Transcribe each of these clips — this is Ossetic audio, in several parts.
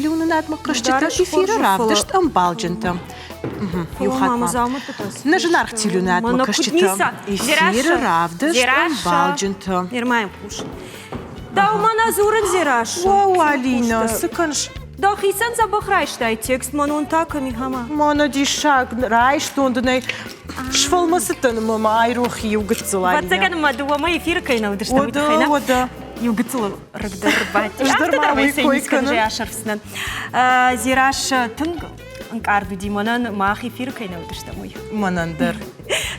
телеуынынадмӕ кӕсджытӕ, эфиры равдыст ӕмбалджынтӕ. Иу хатт ма. Нӕ зынаргъ телеуынынадмӕ кӕсджытӕ, эфиры равдыст ӕмбалджынтӕ. Дӕумӕ нӕ дзурын, Дзерассӕ. Уӕ, Алинӕ, цы кӕныс? Дӕхицӕн дзӕбӕх райстай текст, мӕнон та кӕм и, хӕма? Мӕнӕ диссаг, райстон дын ӕй. Сфӕлмӕцыдтӕн ӕмӕ мӕ айрох иу гыццыл, Алинӕ. Ӕвӕццӕгӕн мӕ дыууӕмӕ эфиры кӕй нӕ уыдыстӕм, уый тыххӕй нӕ? Уӕдӕ. Иу гыццыл рыг дӕр рбадти. Ӕз дӕр ма уый кой кӕнын. Асӕрфдзынӕн. Дзерассӕ тынг ӕнкъард уыди мӕнӕн, мах эфиры кӕй нӕ уыдыстӕм, уый. Мӕнӕн дӕр.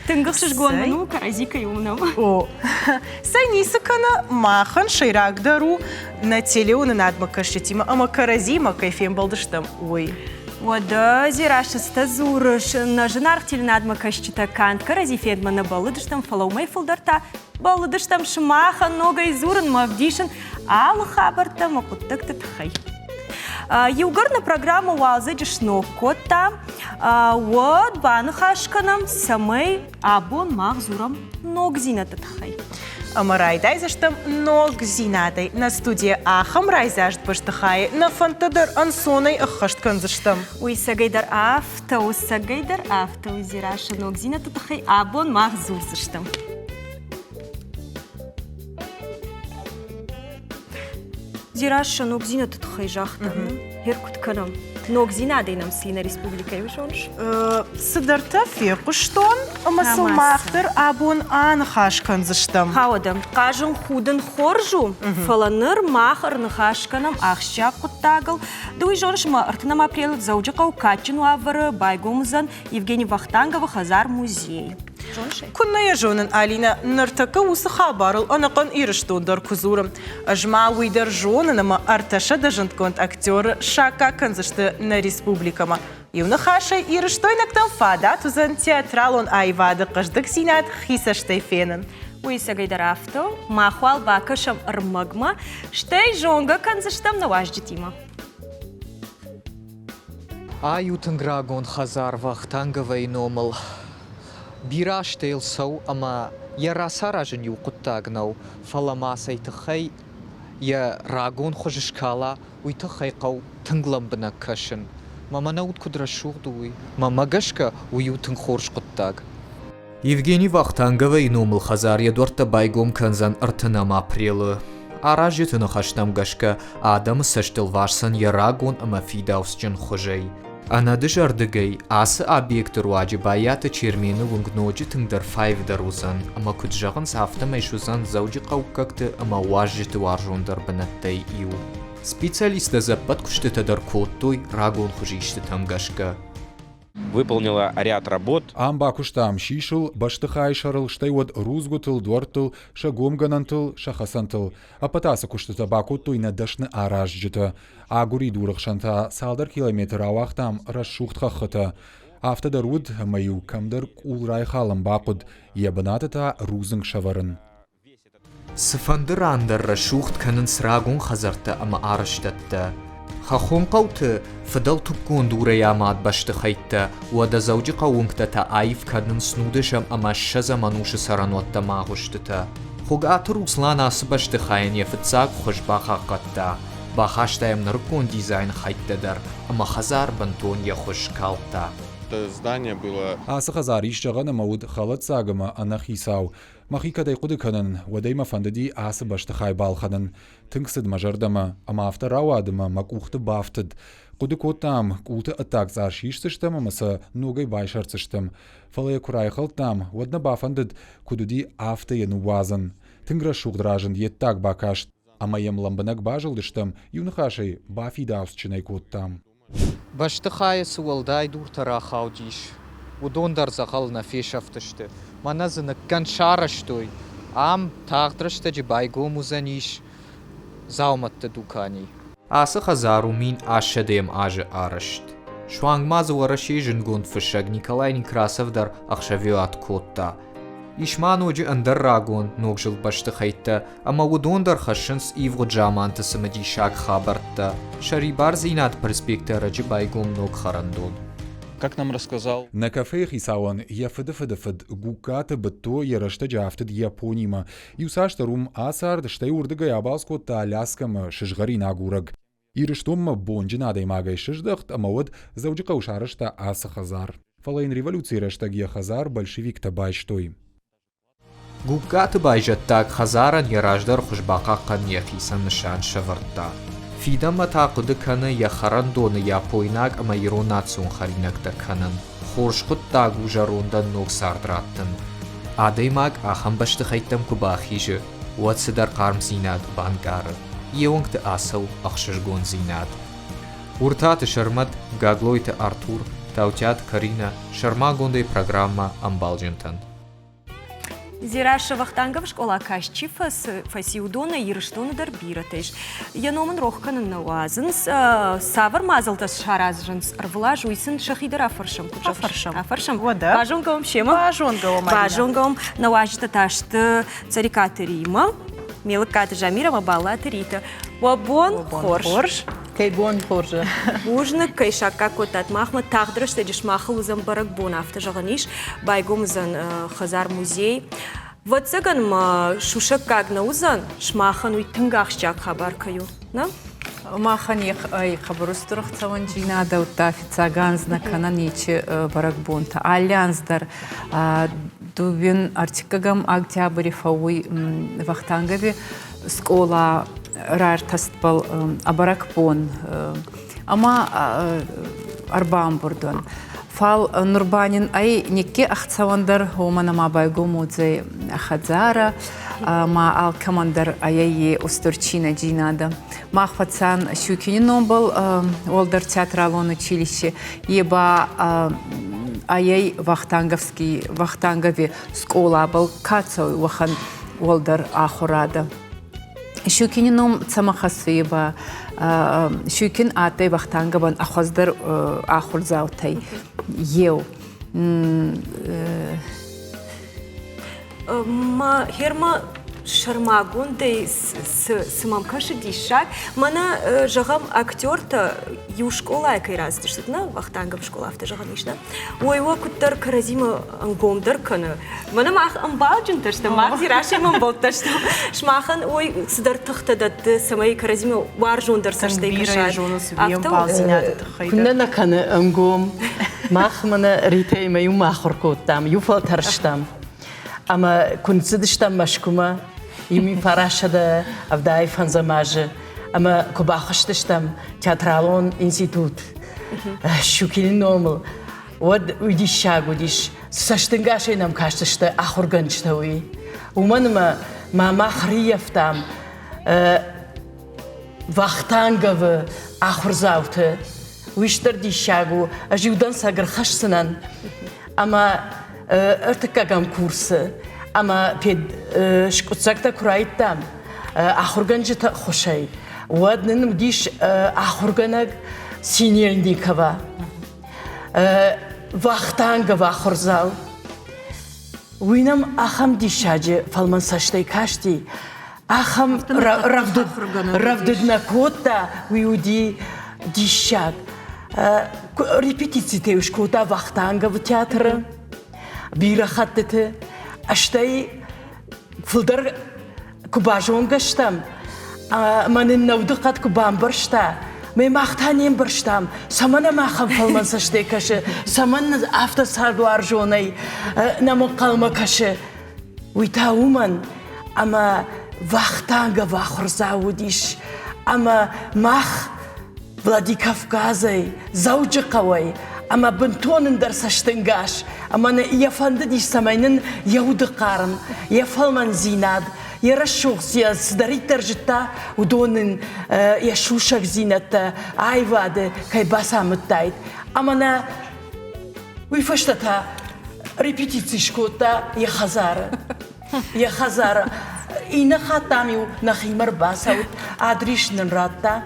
Тынг ӕхсызгон мын у, кӕрӕдзи кӕй уынӕм. О, цӕй ницы кӕны, махӕн сӕйрагдӕр у нӕ телеуынынадмӕ кӕсджытимӕ ӕмӕ кӕрӕдзиимӕ кӕй фембӕлдыстӕм, уый. Уӕдӕ, Дзерассӕ, цытӕ дзурыс, нӕ зынаргъ телеуынынадмӕ кӕсджытӕ канд кӕрӕдзи фендмӕ нӕ бӕллыдыстӕм, фӕлӕ уымӕй фылдӕр та бӕллыдыстӕм сымахӕн ногӕй дзурынмӕ ӕвдисын алы хабӕрттӕ ӕмӕ хъуыддӕгты тыххӕй. Иугӕр нӕ программӕ уалдзӕджы сног кодта, уӕд баныхас кӕнӕм, цӕмӕй абон мах дзурӕм ногдзинӕдты тыххӕй. Ӕмӕ райдайдзыстӕм ногдзинадӕй. Нӕ студийы ахӕм райдзаст бӕстыхайы нӕ фӕндтӕ дӕр ӕнцонӕй ӕххӕст кӕндзыстӕм. Уый цӕгӕйдӕр афтӕ у, цӕгӕйдӕр афтӕ у, Дзерассӕ, ногдзинӕдты тыххӕй абон мах дзурдзыстӕм. Дзерассӕ ногдзинӕдты тыххӕй загъта. Гъер куыд кӕнӕм? Ногдзинадӕй нӕм цы и нӕ республикӕйы зоныс? Цыдӕртӕ фехъуыстон, ӕмӕ сыл мах дӕр абон аныхас кӕндзыстӕм. Хауӕдӕм, хъазын худын хорз у, фӕлӕ ныр мах ӕрныхас кӕнӕм ахсджиаг хъуыддагыл. Ды уый зоныс, ӕмӕ ӕртынӕм апрелы Дзӕуджыхъӕуы кадджын уавӕры байгом уыдзӕн Евгений Вахтанговы хӕдзар-музей. Куыннӕ йӕ зонын, Алинӕ, ныртӕккӕ уыцы хабарыл ӕнӕхъӕн Ирыстон дӕр куы дзуры. Ӕз ма уый дӕр зонын, ӕмӕ ӕртӕсӕдӕ зындгонд актеры саккаг кӕндзысты нӕ республикӕмӕ. Иу ныхасӕй, ирыстойнӕгтӕн фадат уыдзӕн театралон аивады хъӕздыгдзинад хи цӕстӕй фенын. Уый ӕцӕгӕйдӕр афтӕ у. Мах уал бакӕсӕм ӕрмӕгмӕ, стӕй зонгӕ кӕндзыстӕм нӕ уазджытимӕ. Ай у тынг рагон хӕдзар Вахтанговайы номыл. Бирӕ азтӕ йыл цӕуы ӕмӕ йӕ рацаразын иу хъуыддаг нӕу, фӕлӕ ма цӕй тыххӕй йӕ рагон хуыз скала, уый тыххӕй хъӕуы тынг лӕмбынӕг кӕсын. Мӕ мӕнӕ уд куыд рӕсугъд у, уый. Мӕнмӕ гӕсгӕ, уый у тынг хорз хъуыддаг. Евгений Вахтанговайы номыл хӕдзар йӕ дуӕрттӕ байгом кӕндзӕн ӕртынӕм апрелы. Аразджыты ныхӕстӕм гӕсгӕ, адӕмы цӕст ӕлвасдзӕн йӕ рагон ӕмӕ фидауцджын хуызӕй. Ӕнӕдызӕрдыгӕй, ацы объекты руаджы Байаты Чермены уынг ноджы тынгдӕр фӕивдӕр уыдзӕн ӕмӕ куыд зӕгъынц, афтӕмӕй суыдзӕн дзӕуджыхъӕуккӕгты ӕмӕ уазджыты уарзондӕр бынӕттӕй иу. Специалисттӕ дзы ӕппӕт куыстытӕ дӕр кодтой рагон хуызистытӕм гӕсгӕ. Выполнила ряд работ. Ам бакуыстам сисыл, бӕстыхайы сӕрыл, стӕй уӕд рудзгуытыл, дуӕрттыл, сӕ гомгӕнӕнтыл, сӕ хӕцӕнтыл. Ӕппӕт ацы куыстытӕ бакодтой нӕ дӕсны аразджытӕ. Агуыридуры хсӕн та цалдӕр километры ауагътам рӕсугъд хӕххытӕ. Афтӕ дӕр уыд, ӕмӕ-иу кӕмдӕр къул райхалын бахъуыд, йӕ бынаты та рудзынг сӕвӕрын. Цыфӕнды ран дӕр рӕсугъд кӕнынц рагон хӕдзӕрттӕ ӕмӕ арӕзтӕдтӕ. Хӕххон хъӕуты фыдӕлтыккон дурӕй амад бӕстыхӕйттӕ, уӕдӕ Дзӕуджыхъӕуы уынгтӕ та аив кӕнынц нудӕсӕм ӕмӕ ссӕдзӕм ӕнусы цӕрӕнуӕттӕ ӕмӕ агъуыстытӕ. Хуыгаты Руслан ацы бӕстыхайӕн йӕ фыццаг хуыз бахъахъхъӕдта, бахаста йӕм нырыккон дизайны хӕйттӕ дӕр ӕмӕ хӕдзар бынтон йӕ хуыз скалдта. Ацы хӕдзар ис зӕгъӕн ӕмӕ уыд хӕлӕтдзаг ӕмӕ ӕнӕхицау. Мӕхи кӕдӕй хъуыды кӕнын, уӕдӕй мӕ фӕндыди ацы бӕстыхай балхӕнын. Тынг цыд мӕ зӕрдӕмӕ, ӕмӕ афтӕ рауад, ӕмӕ мӕ къухты бафтыд. Хъуыды кодтам, къулты ӕддаг цъар сисдзыстӕм ӕмӕ сӕ ногӕй байсӕрддзыстӕм. Фӕлӕ йӕ куы райхӕлдтам, уӕд нӕ бафӕндыд, куыд уыди, афтӕ йӕ ныууадзын. Тынг рӕсугъд разынд йе ддаг бакаст, ӕмӕ йӕм лӕмбынӕг базылдыстӕм, иу ныхасӕй, бафидауцджын ӕй кодтам. Бӕстыхайы цы уӕлдай дуртӕ рахаудис, уыдон дӕр дзӕгъӕл нӕ фесӕфтысты. Мӕнӕ дзы ныккӕнд сарӕзтой. Ам тагъд рӕстӕджы байгом уыдзӕнис дзаумӕтты дукани. Ацы хӕдзар у 1080 азы арӕзт. Суанг ма дзы Уӕрӕсейы зындгонд фыссӕг Николай Некрасов дӕр ӕхсӕвиуат кодта. Ис ма ноджы ӕндӕр рагон ногзылд бӕстыхӕйттӕ, ӕмӕ уыдон дӕр хӕссынц ивгъуыд заманты цымыдисаг хабӕрттӕ. Сӕрибардзинад проспекты ӕрӕджы байгом ног хӕрӕндон. Как нам рассказал. Нӕ кафейы хицауӕн йӕ фыдыфыды фыд Гугкаты Бытто йӕ рӕстӕджы афтыд Японимӕ. Иуцасдӕр уым ацард, стӕй уырдыгӕй абалц кодта Аляскӕмӕ сызгъӕрин агурӕг. Ирыстонмӕ бонджын адӕймагӕй сыздӕхт ӕмӕ уӕд Дзӕуджыхъӕуы сарӕзта ацы хӕдзар. Фӕлӕ йын революцийы рӕстӕг йӕ хӕдзар большевиктӕ байстой. Гугкаты байзӕддаг хӕдзарӕн йӕ раздӕр хуыз бахъахъхъӕнын йӕхицӕн нысан сӕвӕрдта. Фидӕнмӕ та хъуыды кӕны йӕ хӕрӕндоны япойнаг ӕмӕ ирон национ хӕринӕгтӕ кӕнын. Хорз хъуыддаг у зӕрондӕн ног цард раттын. Адӕймаг ахӕм бӕстыхӕйттӕм куы бахизы, уӕд цыдӕр хъармдзинад банкъары, йе уӕнгты ацӕуы ӕхсызгондзинад. Уыртаты Сӕрмӕт, Гаглойты Артур, Таутиаты Каринӕ, сӕрмагондӕй программӕ ӕмбалджынтӕн. Дзерассӕ Вахтангов скъола каст чи фӕци, уыдонӕй Ирыстоны дӕр бирӕтӕ ис. Йӕ ном ын рох кӕнын нӕ уадзынц. Цавӕр мадзӕлттӕ саразынц ӕрвылаз, уый сын сӕхи дӕр афӕрсӕм. Куыд Афӕрсӕм. Афӕрсӕм. Уӕдӕ. Базонгӕ уӕм семӕ. Базонгӕ уӕм, Алинӕ. Базонгӕ уӕм. Нӕ уазджытӕ та сты Цӕрикъаты Римӕ, Мелыккаты Замир ӕмӕ Баллаты Рита. Уӕ бон хорз. Хорз. Кӕй бон хорз. Бузныг, кӕй саккаг кодтат махмӕ. Тагъд рӕстӕджы сымахыл уыдзӕн бӕрӕгбон, афтӕ зӕгъӕн ис. Байгом уыдзӕн хӕдзар-музей. Вӕццӕгӕн ма сусӕггаг нӕ уыдзӕн, сымахӕн уый тынг ахсджиаг хабар кӕй у, нӕ? Махӕн ӕй хъӕбӕр устур ӕхцӕуӕндзийнадӕ, удта фиццаг анз нӕ кӕнӕн ечи бӕрӕгбонтӕ. Алли анз дӕр дууин ӕртиккӕгӕм октябри фӕууй Вахтангови скъола рартӕстбӕл бӕрӕгбон ӕма ӕрбамбурд ун. Фал нур ба нин ӕй никки ӕхцӕуӕндӕр, уомӕн ӕма байгом уодзӕй хӕдзарӕ, ма алкӕмӕн дӕр ӕй устур чинӕдзийнадӕ. Мах фӕцан Щукини номбӕл уӕлдӕр театралон училище, е ба ӕй Вахтанговский Вахтангови скъолабӕл ка цӕуй, уӕхӕн уӕлдӕр ахурадӕ. Щукини ном цӕмӕ хӕссуй ба Щукин адтӕй Вахтанговӕн ӕ хуӕздӕр ахурдзаутӕй еу. Ма херма сӕрмагондӕй цы мӕм кӕсы диссаг, мӕнӕ, зӕгъӕм, актертӕ иу скъолайы кӕй рацыдысты, нӕ Вахтангов скъола афтӕ зӕгъӕн ис, нӕ? Уой уӕ куыддӕр кӕрӕдзимӕ ӕнгомдӕр кӕны. Мӕнӕ мах ӕмбалджынтӕ стӕм, мах Дзирасӕм ӕмбӕлттӕ стӕм. Сымахӕн ой цыдӕр тыхтӕ дӕтты, цӕмӕй кӕрӕдзимӕ уарзондӕр цӕстӕй кӕсат. Афтӕ ӕмбалдзинады тыххӕй Куыннӕ нӕ кӕны ӕнгом. Мах мӕнӕ Ритӕимӕ иумӕ ахуыр кодтам, иу фӕлтӕр стӕм. Ӕмӕ куы ныццыдыстӕм Мӕскуымӕ, иу 1975 азы, ӕмӕ куы бахызтыстӕм театралон институт Щукины номыл, уӕд уый диссаг уыдис. Цӕстынгасӕй нӕм кастысты ахуыргӕнджытӕ уый. Уымӕн ӕмӕ ма мах рыййӕфтам Вахтанговы ахуырдзауты. Уый стыр диссаг у. Ӕз иу дӕнцӕг ӕрхӕсдзынӕн ӕмӕ ӕртыккӕгӕм курсы ӕмӕ пед скъуыддзӕгтӕ куы райдтам ахуыргӕнджыты ӕххуысӕй, уӕд нын уыдис ахуыргӕнӕг Синельникова, Вахтангов ахуырдзау. Уый нӕм ахӕм диссаджы фӕлмӕн цӕстӕй касти, ахӕм рӕвдыд нӕ кодта, уый уыди диссаг. Репетицитӕ скодта Вахтанговы театры бирӕ хӕттыты, стӕй фылдӕр куы базонгӕ стӕм, ӕмӕ нын нӕ удыхъӕд куы бамбӕрста, мӕ мах та не мбӕрстам, цӕмӕн ӕм ахӕм фӕлмӕн цӕстӕй кӕсы, цӕмӕн афтӕ цардуарзонӕй нӕм ӕнхъӕлмӕ кӕсы. Уый та уымӕн, ӕмӕ Вахтангов ахуырдзау уыдис, ӕмӕ мах Владикавказӕй, Дзӕуджыхъӕуӕй ӕмӕ бынтон ӕндӕр цӕстӕнгас, ӕмӕ нӕ йӕ фӕндыдис, цӕмӕй нын йӕ уды хъарм, йӕ фӕлмӕндзинад, йӕ рӕсугъддзинад цыдӕриддӕр зыдта, уыдон ын йӕ сусӕгдзинӕдтӕ аивады кӕй бацамыдтаид. Ӕмӕ нӕ уый фӕстӕ та репетици скодта йӕ хӕдзары. Йӕ хӕдзары. Иннӕ хатт дам-иу нӕхимӕ рбацӕут, адрис нын радта.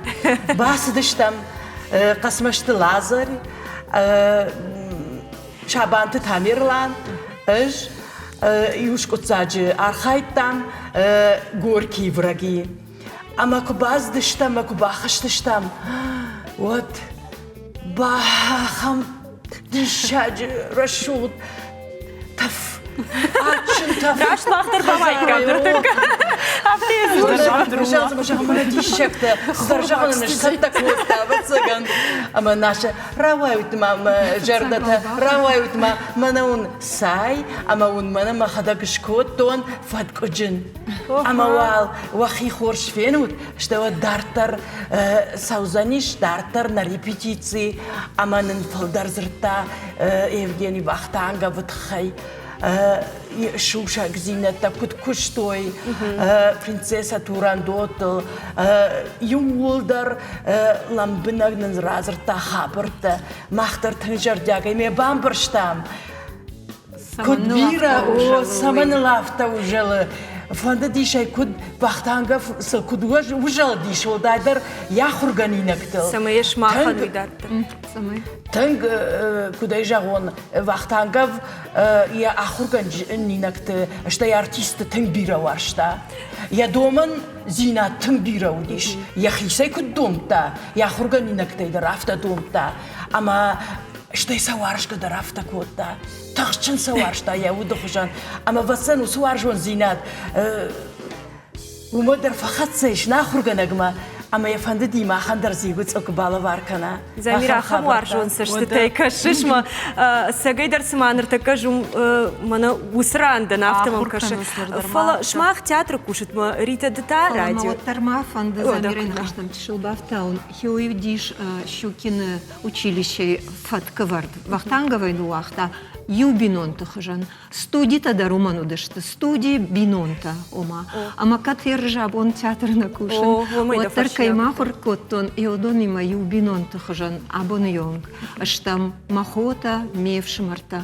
Бацыдыстӕм Хъӕцмӕзты Лазарь, Сабанты Тамерлан, ӕз иу скъуыддзаджы архайдтам Горькийы враги. Ӕмӕ куы бацыдыстӕм ӕмӕ куы бахызтыстӕм, уӕд бахӕм диссаджы рӕсугъд тӕф. Адджын тӕф. Раст мах дӕр бауаиккам ныртӕккӕ. Афтӕ йӕ дзурыс. Мӕнӕ диссӕгтӕ цыдӕр зӕгъын ын сцӕттӕ кодта, ӕвӕццӕгӕн. Ӕмӕ наша рауайут ма мӕ зӕрдӕтӕ, рауайут ма мӕнӕ уын цай ӕмӕ уын мӕнӕ мӕхӕдӕг скодтон фӕткъуыджын. Ӕмӕ уал уӕхи хорз фенут, стӕй уӕд дарддӕр цӕудзӕнис, дарддӕр нӕ репетици ӕмӕ нын фылдӕр дзырдта Евгений Вахтанговы тыххӕй сусӕгдзинӕдтӕ куыд куыстой принцесса Турандотыл, иууылдӕр лӕмбынӕг нын радзырдта хабӕрттӕ. Мах дӕр тынг зӕрдиагӕй ме бамбӕрстам, куыд бирӕ у, цӕмӕн ыл афтӕ узӕлы. Фӕндыдис ӕй куыд Вахтангов сыл куыд узӕлдис, уӕлдайдӕр йӕ ахуыргӕнинӕгтыл. Цӕмӕй сымахӕн уый дарддӕр. Тынг, куыд ӕй зӕгъон, Вахтангов йӕ ахуыргӕнинӕгты, стӕй артистты тынг бирӕ уарзта. Йӕ домӕндзинад тынг бирӕ уыдис. Йӕхицӕй куыд домдта, йӕ ахуыргӕнинӕгтӕй дӕр афтӕ домдта. Ӕмӕ стӕй сӕ уарзгӕ дӕр афтӕ кодта. Тыхджын сӕ уарзта йӕ уды хуызӕн. Ӕмӕ ӕвӕццӕн уыцы уарзондзинад Уымӕ дӕр фӕхӕццӕ ис нӕ ахуыргӕнӕгмӕ ӕмӕ йӕ фӕндыди махӕн дӕр дзы иу цъыкк балӕвар кӕна. Замир, ахӕм уарзон цӕстытӕй кӕсыс мӕ цӕгӕй дӕр цыма ныртӕккӕ зум мӕнӕ уыцы ран дӕн, афтӕ мӕм кӕсы. Фӕлӕ сымах театры кусут мӕ Рита, ды та радио. Уӕддӕр ма фӕнды Замирӕйы ныхӕстӕм чысыл бафтауын. Хиуи уыдис Щукины училищейы фӕткӕвӕрд. Вахтанговӕй ныууагъта иу бинонты хуызӕн. Студитӕ дӕр уымӕн уыдысты. Студи бинонтӕ, ома. Ӕмӕ кӕд феррызабон театры нӕ кусын, уӕддӕр кӕй ма ахуыр кодтон, уыдонимӕ иу бинонты хуызӕн абоны онг стӕм мӕ хотӕ, ме фсымӕртӕ.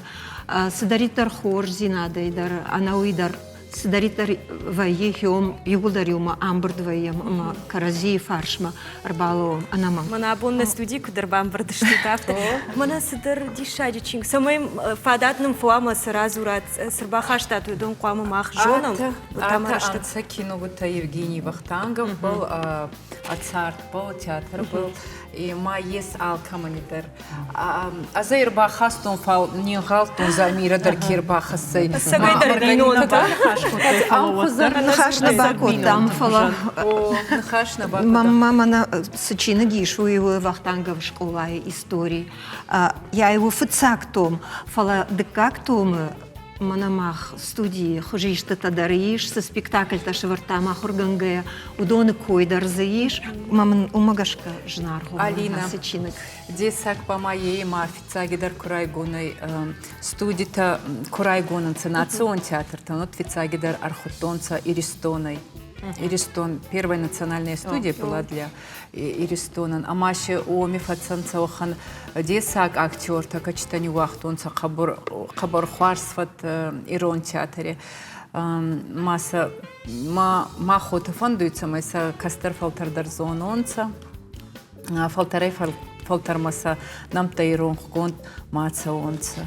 Цыдӕриддӕр хорздзинадӕй дӕр, ӕнӕуый дӕр цыдӕриддӕр вӕййы, хиом иууылдӕр иумӕ ӕмбырд вӕййӕм ӕмӕ кӕрӕдзийы фарсмӕ ӕрбалӕууӕм ӕнӕмӕнг. Мӕнӕ абон нӕ студийы куыд ӕрбамбырд стут, афтӕ. Мӕнӕ цыдӕр диссаджы чиныг, цӕмӕй фадат нын фӕуа ӕмӕ цы радзурат, цы рбахастат, уыдон хъуамӕ мах зонӕм. Атӕ ӕнцӕ киногутӕ Евгений Вахтангов был, цард был, театр был, ма ес алкӕмӕн дӕр. Ӕз ӕй ӕрбахастон, фал не нгъалдтон Замирӕ дӕр ке рбахӕссӕй. Цӕгӕй дӕр бинонтӕ. Ныхас нӕ бакодтам, фӕлӕ ныхас нӕ бакодтам. Мӕнӕ цы чиныг ис, уый у Вахтанговы скъолайы истори. Йӕ у фыццаг том, фӕлӕ дыккаг томы мӕнӕ мах студийы хуызистытӕ дӕр ис, цы спектакльтӕ сӕвӕрдтам ахуыргӕнгӕйӕ, уыдоны кой дӕр дзы ис. Ӕмӕ мын уымӕ гӕсгӕ зынаргъ у ацы чиныг. Дессаг ба ма е ма фиццагидӕр ку райгонӕй студитӕ ку райгонӕнцӕ национ театртӕн, вот фиццагидӕр ӕрхудтонцӕ Иристонӕй. Иристон первая национальная студия была для Иристонӕн. Ӕма си уоми фӕцӕнцӕ уӕхӕн дессаг актертӕ, кӕцитӕ ниууагътонцӕ хъӕбӕр, хъӕбӕр хуарз фӕд ирон театри. Ма сӕ ма мах уотӕ фӕндуй, цӕмӕй сӕ кӕстӕр фӕлтӕр дӕр зононцӕ. Фӕлтӕрӕй фӕлтӕрмӕ сӕ нӕмттӕ иронхгонд ма цӕуонцӕ.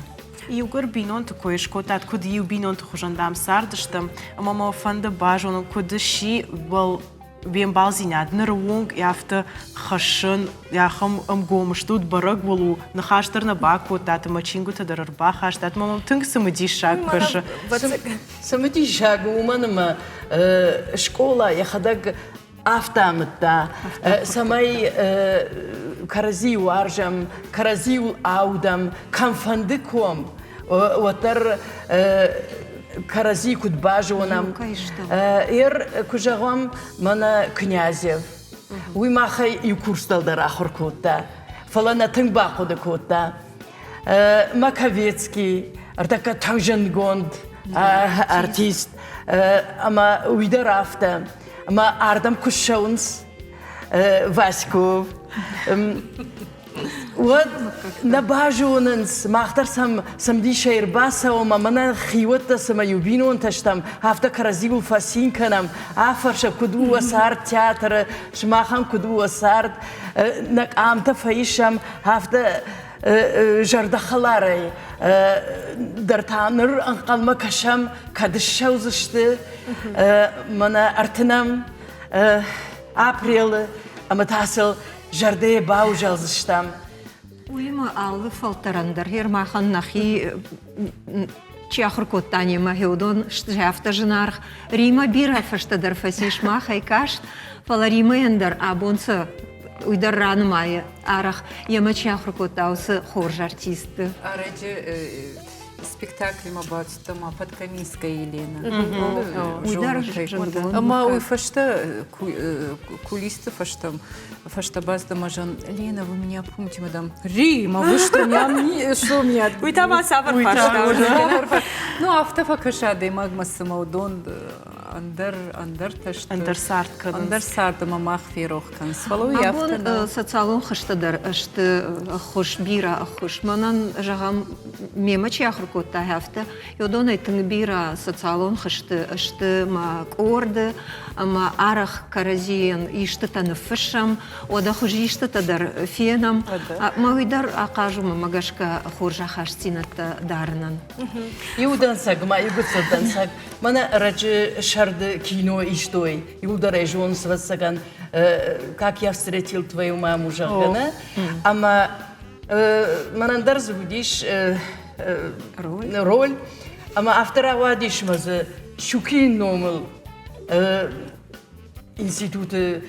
Иугуыр бинонты кой скодтат, куыд иу бинонты хуызӕн, дам, цардыстӕм, ӕмӕ мӕ фӕнды базонын, куыд сси уӕл уе мбалдзинад ныры онг афтӕ хӕссын, ахӕм ӕмгом стут, бӕрӕг уыл у, ныхас дӕр нӕ бакодтат ӕмӕ чингуытӕ дӕр ӕрбахастат, ӕмӕ мӕм тынг цымыдисаг кӕсы. Цымыдисаг у, уымӕн ӕмӕ скъола йӕхӕдӕг афтӕ амыдта, цӕмӕй кӕрӕдзийы уарзӕм, кӕрӕдзиуыл аудӕм, кӕмфӕнды ком, уӕддӕр кӕрӕдзи куыд базонӕм. Ер, куы зӕгъӕм, мӕнӕ Князев, уый махӕй иу курстыл дӕр ахуыр кодта, фӕлӕ нӕ тынг бахъуыды кодта. Маковецкий, ӕртӕккӕ тынг зындгонд артист, ӕмӕ уый дӕр афтӕ. Ӕмӕ ардӕм куы ссӕуынц Васьков, уӕд нӕ базонынц, мах дӕр сӕм цымдисӕй ӕрбацӕуӕм ӕмӕ нӕ хиуӕттӕ цымӕ иу бинонтӕ стӕм, афтӕ кӕрӕдзиуыл фӕцин кӕнӕм, афӕрсӕм, куыд у уӕ цард театры, сымахӕн куыд у уӕ цард, нӕ къамтӕ фӕисӕм, афтӕ зӕрдӕхӕларӕй дӕр та ныр ӕнхъӕлмӕ кӕсӕм, кӕд ссӕудзысты, мӕнӕ ӕртынӕм апрелы ӕмӕ та сыл зӕрдӕйы баузӕлдзыстӕм. Уыимӕ алы фӕлтӕрӕн дӕр махӕн нӕхи. Чи ахуыр кодта немӕ, уыдон сты афтӕ зынаргъ. Римӕ бирӕ фӕстӕдӕр фӕцис махӕй каст, фӕлӕ Римӕйӕн дӕр абон цы уый дӕр ранымайы арӕх, йемӕ чи ахуыр кодта, уыцы хорз артистты. Ӕрӕджы спектакльмӕ бацыдтӕн ма Подкаминская Елена. Уый дӕр зындгонд. Ӕмӕ уый фӕстӕ кулисты фӕстӕ фӕстӕ бацыд ӕмӕ зӕгъын, Лена, вы меня помните, мадам? Рима, вы что, меня, что меня? Уый та ма цавӕр фарста? Ну, афтӕ фӕкӕсы адӕймагмӕ, цыма уыдон ӕндӕр ӕндӕртӕ сты. Ӕндӕр цард кӕнынц. Ӕндӕр цард ӕмӕ мах ферох кӕнынц. Фӕлӕ уый афтӕ нӕу. Социалон хызтӕ дӕр сты ӕххуыс, бирӕ ӕххуыс. Мӕнӕн, зӕгъӕм, мемӕ чи ахуыр кодта, афтӕ уыдонӕй тынг бирӕ социалон хызты сты мӕ къорды ӕмӕ арӕх кӕрӕдзийӕн истытӕ ныффыссӕм, уӕдӕ хуызистытӕ дӕр фенӕм. Ӕмӕ уый дӕр ахъаз у мӕмӕ гӕсгӕ хорз ахастдзинӕдтӕ дарынӕн. Иу дӕнцӕг ма, иу гыццыл дӕнцӕг. Мӕнӕ ӕрӕджы сӕрды кино истой, иуылдӕр ӕй зонынц, ӕвӕццӕгӕн, как я встретил твою маму, зӕгъгӕ, нӕ? Ӕмӕ мӕнӕн дӕр дзы уыдис роль, ӕмӕ афтӕ рауадис мӕ дзы Щукины номыл институты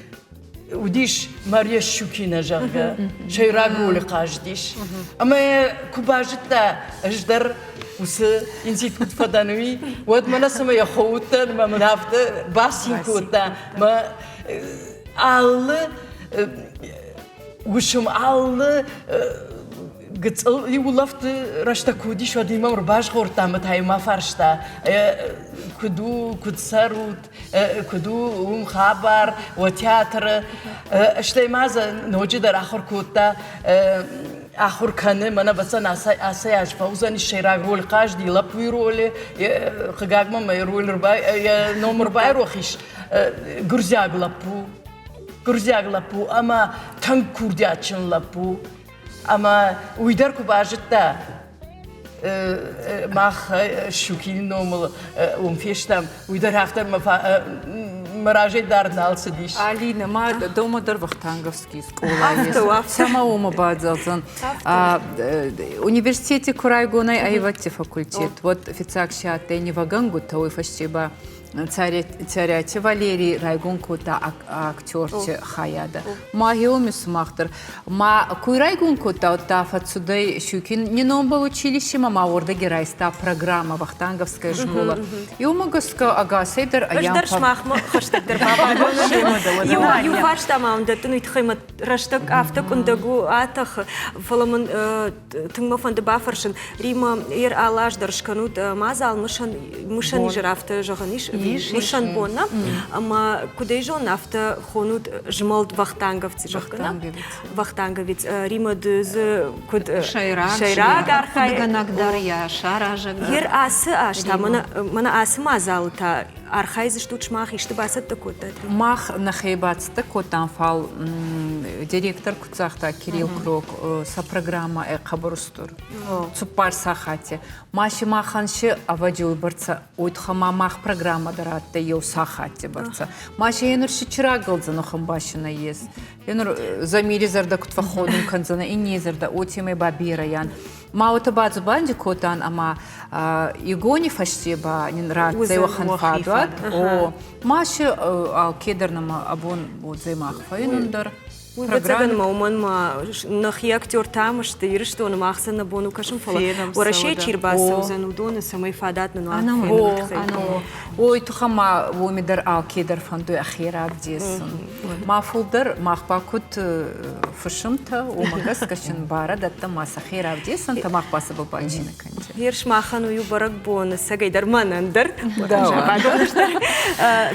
уыдис Мария Щукина, зӕгъгӕ, сӕйраг ролы хъазыдис. Ӕмӕ куы базыдта, ӕз дӕр уыцы институт фӕдӕн, уый, уӕд мӕнӕ цыма йӕ хо уыдтӕн, ӕмӕ мын афтӕ бацин кодта. Мӕ алы уысм, алы гыццыл улӕфты рӕстӕг куы уыдис, уӕд мӕм ӕрбазгъордта ӕмӕ та-иу мӕ фарста, куыд у, куыд цӕрут, куыд у уым хабар, уӕ театры. Стӕй ма дзы ноджыдӕр ахуыр кодта, ахуыр кӕны, мӕнӕ ӕвӕццӕн ацы аз фӕуыдзӕнис сӕйраг роль хъазди, лӕппуйы ролы, хъыгаг мӕм йӕ роль йӕ ном ӕрбайрох ис, гуырдзиаг лӕппу. Гуырдзиаг лӕппу ӕмӕ тынг курдиатджын лӕппу. Ӕмӕ уый дӕр куы базыдта, мах Щукины номыл уым фестӕм, уый дӕр афтӕ мӕ разӕй дӕр нал цыдис. Алина, ма дома дӕр Вахтанговский скъола есть. Цӕмӕ уымӕ бадзӕлдзӕн. Университети куы райгонӕй аивӕдты факультет, уӕд фиццаг си адтӕй нивӕгӕнгутӕ, уой фӕсте ба Цӕрӕти Валерий райгон кодта актерти хайадӕ. Ма геоми сумах дӕр. Ма куй райгон кодта, удта фӕццудӕй Щукин не номбӕл училищемӕ, ма уордӕги райста программӕ Вахтанговская школа. Еумӕ гӕсгӕ ӕгасӕй дӕр Ӕз дӕр сымахмӕ хӕстӕгдӕр бабадон. Иу фарста ма уын дӕттын, уый тыххӕй мӕ рӕстӕг афтӕ къуындӕг у атӕхы, фӕлӕ мын тынг мӕ фӕнды бафӕрсын, Рима, ер алы аз дӕр скӕнут мадзал мысӕн мысӕн изӕр афтӕ зӕгъӕн ис, мысӕн бон, нӕ? Ӕмӕ куыд ӕй зонын, афтӕ хонут змӕлд Вахтанговцы, зӕгъгӕ, Вахтанговец. Рима, ды дзы куыд сӕйраг архайӕг дӕр, йӕ саразӕг дӕр. Ер ацы аз та, мӕнӕ ацы мадзалы та архайдзыстут сымах исты бацӕттӕ кодтат? Мах нӕхе бацӕттӕ кодтам, фал директор куд загъта Кирилл Крок, сӕ программӕ ӕй хъӕбӕр устур. Цуппар сахати. Ма си махӕн си ӕвӕдзи уйбӕрцӕ уйтхӕ ма мах программӕ дӕр адтӕй еу сахатти бӕрцӕ. Ма си енур си чираггӕлдзӕн охӕнбаси нӕййес. Енур Замири зӕрдӕ куд фӕхходун кӕндзӕнӕ, инней зӕрдӕ, уотемӕй ба берӕйӕн. Ма уотӕ бадзубанди кодтан ӕма игони фӕсте ба нин ратдзӕй уӕхӕн фадуат. О, ма си алкедӕр нӕмӕ абон уодзӕй мах фӕйнун дӕр. Уый ӕвӕццӕгӕн ма уымӕн ма нӕхи актертӕ ам сты Ирыстоны, мах сӕ нӕ бон у кӕсын, фӕлӕ Уӕрӕсейы чи рбацӕудзӕн, уыдоны цӕмӕй фадат нын уа феныны тыххӕй. Уой туххӕн ма уоми дӕр алкедӕр фӕндуй ӕхе равдесун. Ма фулдӕр мах ба куд фысымтӕ, уомӕ гӕсгӕ син барӕ дӕттӕн ма сӕхе равдесӕнтӕ, мах ба сӕбӕл бачийнӕ кӕнтӕ. Ерс махӕн у иу бӕрӕгбон, цӕгӕйдӕр мӕнӕн дӕр.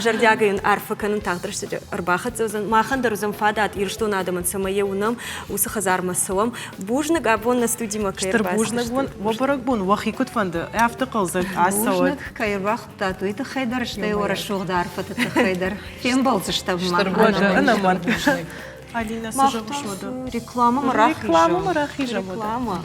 Зӕрдиагӕй йын арфӕ кӕнын тагъд рӕстӕджы ӕрбахӕццӕ уыдзӕн. Махӕн дӕр уыдзӕн фадат Ирыстоны адӕмӕн, цӕмӕй йӕ уынӕм, уыцы хӕдзармӕ цӕуӕм. Бузныг абон нӕ студимӕ кӕй Стыр бузныг уын. Уӕ бӕрӕгбон уӕхи куыд фӕнды, афтӕ хъӕлдзӕг ацӕуӕд. Бузныг, кӕй ӕрбахуыдтат, уый тыххӕй дӕр, стӕй уӕ рӕсугъд арфӕты тыххӕй дӕр. Фембӕлдзыстӕм ма. Стыр бузныг. Ӕнӕмӕнг. Алина, цы зӕгъыс уӕдӕ? Рекламӕмӕ рахизӕм. Рекламӕмӕ рахизӕм. Реклама.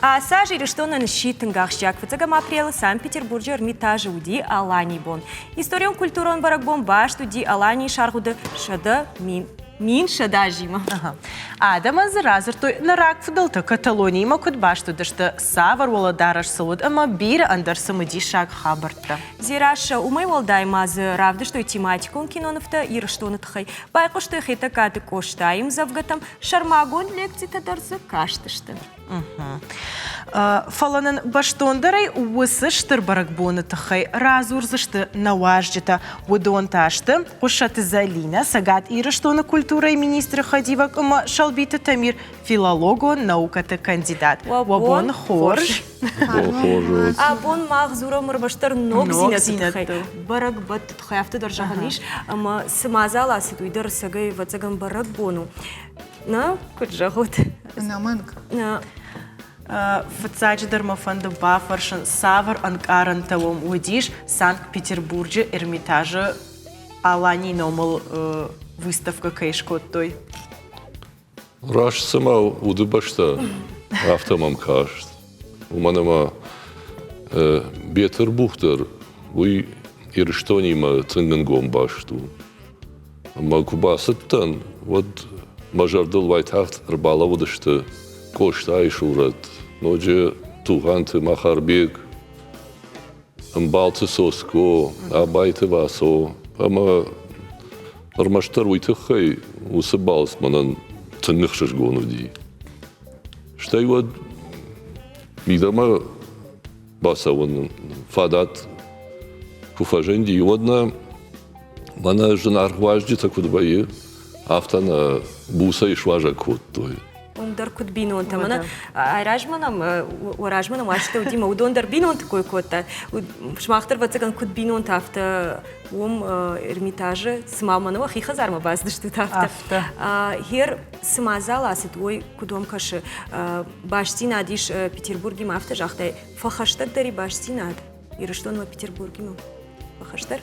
Ацы аз Ирыстонӕн сси тынг ахсджиаг. Фыццӕгӕм апрелы Санкт-Петербурджы Эрмитажы уыди Аланийы бон. Историон-культурон бӕрӕгбон баст уыди Аланийы саргъуыды 1100 азимӕ. Адӕмӕн дзы радзырдтой, нӕ рагфыдӕлтӕ Каталониимӕ куыд баст уыдысты, цавӕр уӕлӕдарӕс сыл уыд ӕмӕ бирӕ ӕндӕр цымыдисаг хабӕрттӕ. Дзерассӕ, уымӕй уӕлдай ма дзы равдыстой тематикон кинонывтӕ Ирыстоны тыххӕй, байхъуыстой Хетӕгкаты Къостайы ӕмдзӕвгӕтӕм, сӕрмагонд лекцитӕ дӕр дзы кастысты. Фӕлӕ нын бӕстондӕрӕй уыцы стыр бӕрӕгбоны тыххӕй радзурдзысты нӕ уазджытӕ. Уыдон та сты Хъуыссӕты Зӕлинӕ, Цӕгат Ирыстоны культурӕйы министры хӕдивӕг ӕмӕ Сӕлбиты Тамир, филологон наукӕты кандидат. Уӕ бон хорз! Абон мах дзурӕм ӕрмӕстдӕр ногдзинӕдты тыххӕй, бӕрӕгбӕтты тыххӕй, афтӕ дӕр зӕгъӕн ис, ӕмӕ цы мадзал ацыд, уый дӕр ӕцӕгӕй, ӕвӕццӕгӕн, бӕрӕгбон у. Нӕ, куыд зӕгъут? Ӕнӕмӕнг. Фыццаджыдӕр мӕ фӕнды бафӕрсын, цавӕр ӕнкъарӕнтӕ уӕм уыдис Санкт-Петербурджы Эрмитажы Аланийы номыл выставкӕ кӕй скодтой? Раст цыма удыбӕстӕ, афтӕ мӕм каст. Уымӕн ӕмӕ Бетырбух дӕр уый Ирыстонимӕ тынг ӕнгом баст у. Ӕмӕ куы бацыдтӕн, уӕд мӕ зӕрдыл уайтагъд ӕрбалӕууыдысты Къостайы сурӕт, ноджы Тугъанты Махарбег, Ӕмбалты Цоцко, Абайты Васо ӕмӕ ӕрмӕстдӕр уый тыххӕй уыцы балц мӕнӕн тынг ӕхсызгон уыди. Стӕй уӕд мидӕмӕ бацӕуын фадат куы фӕзынди, уӕд нӕ мӕнӕ зынаргъ уазджытӕ куыд вӕййы, афтӕ нӕ буцӕй суазӕг кодтой. Уым дӕр куыд бинонтӕ. Мӕнӕ айразмӕ нӕм, уӕ размӕ нӕм уазджытӕ уыди, мӕ уыдон дӕр бинонты кой кодта. Сымах дӕр, ӕвӕццӕгӕн, куыд бинонтӕ, афтӕ уым Эрмитажы, цыма мӕнӕ уӕхи хӕдзармӕ бацыдыстут, афтӕ. Хер цы мадзал ацыд, уой куыд уӕм кӕсы? Бастдзинад ис Петербургимӕ, афтӕ загътай, фӕхӕстӕгдӕр и бастдзинад Ирыстонмӕ Петербургимӕ? Фӕхӕстдӕр?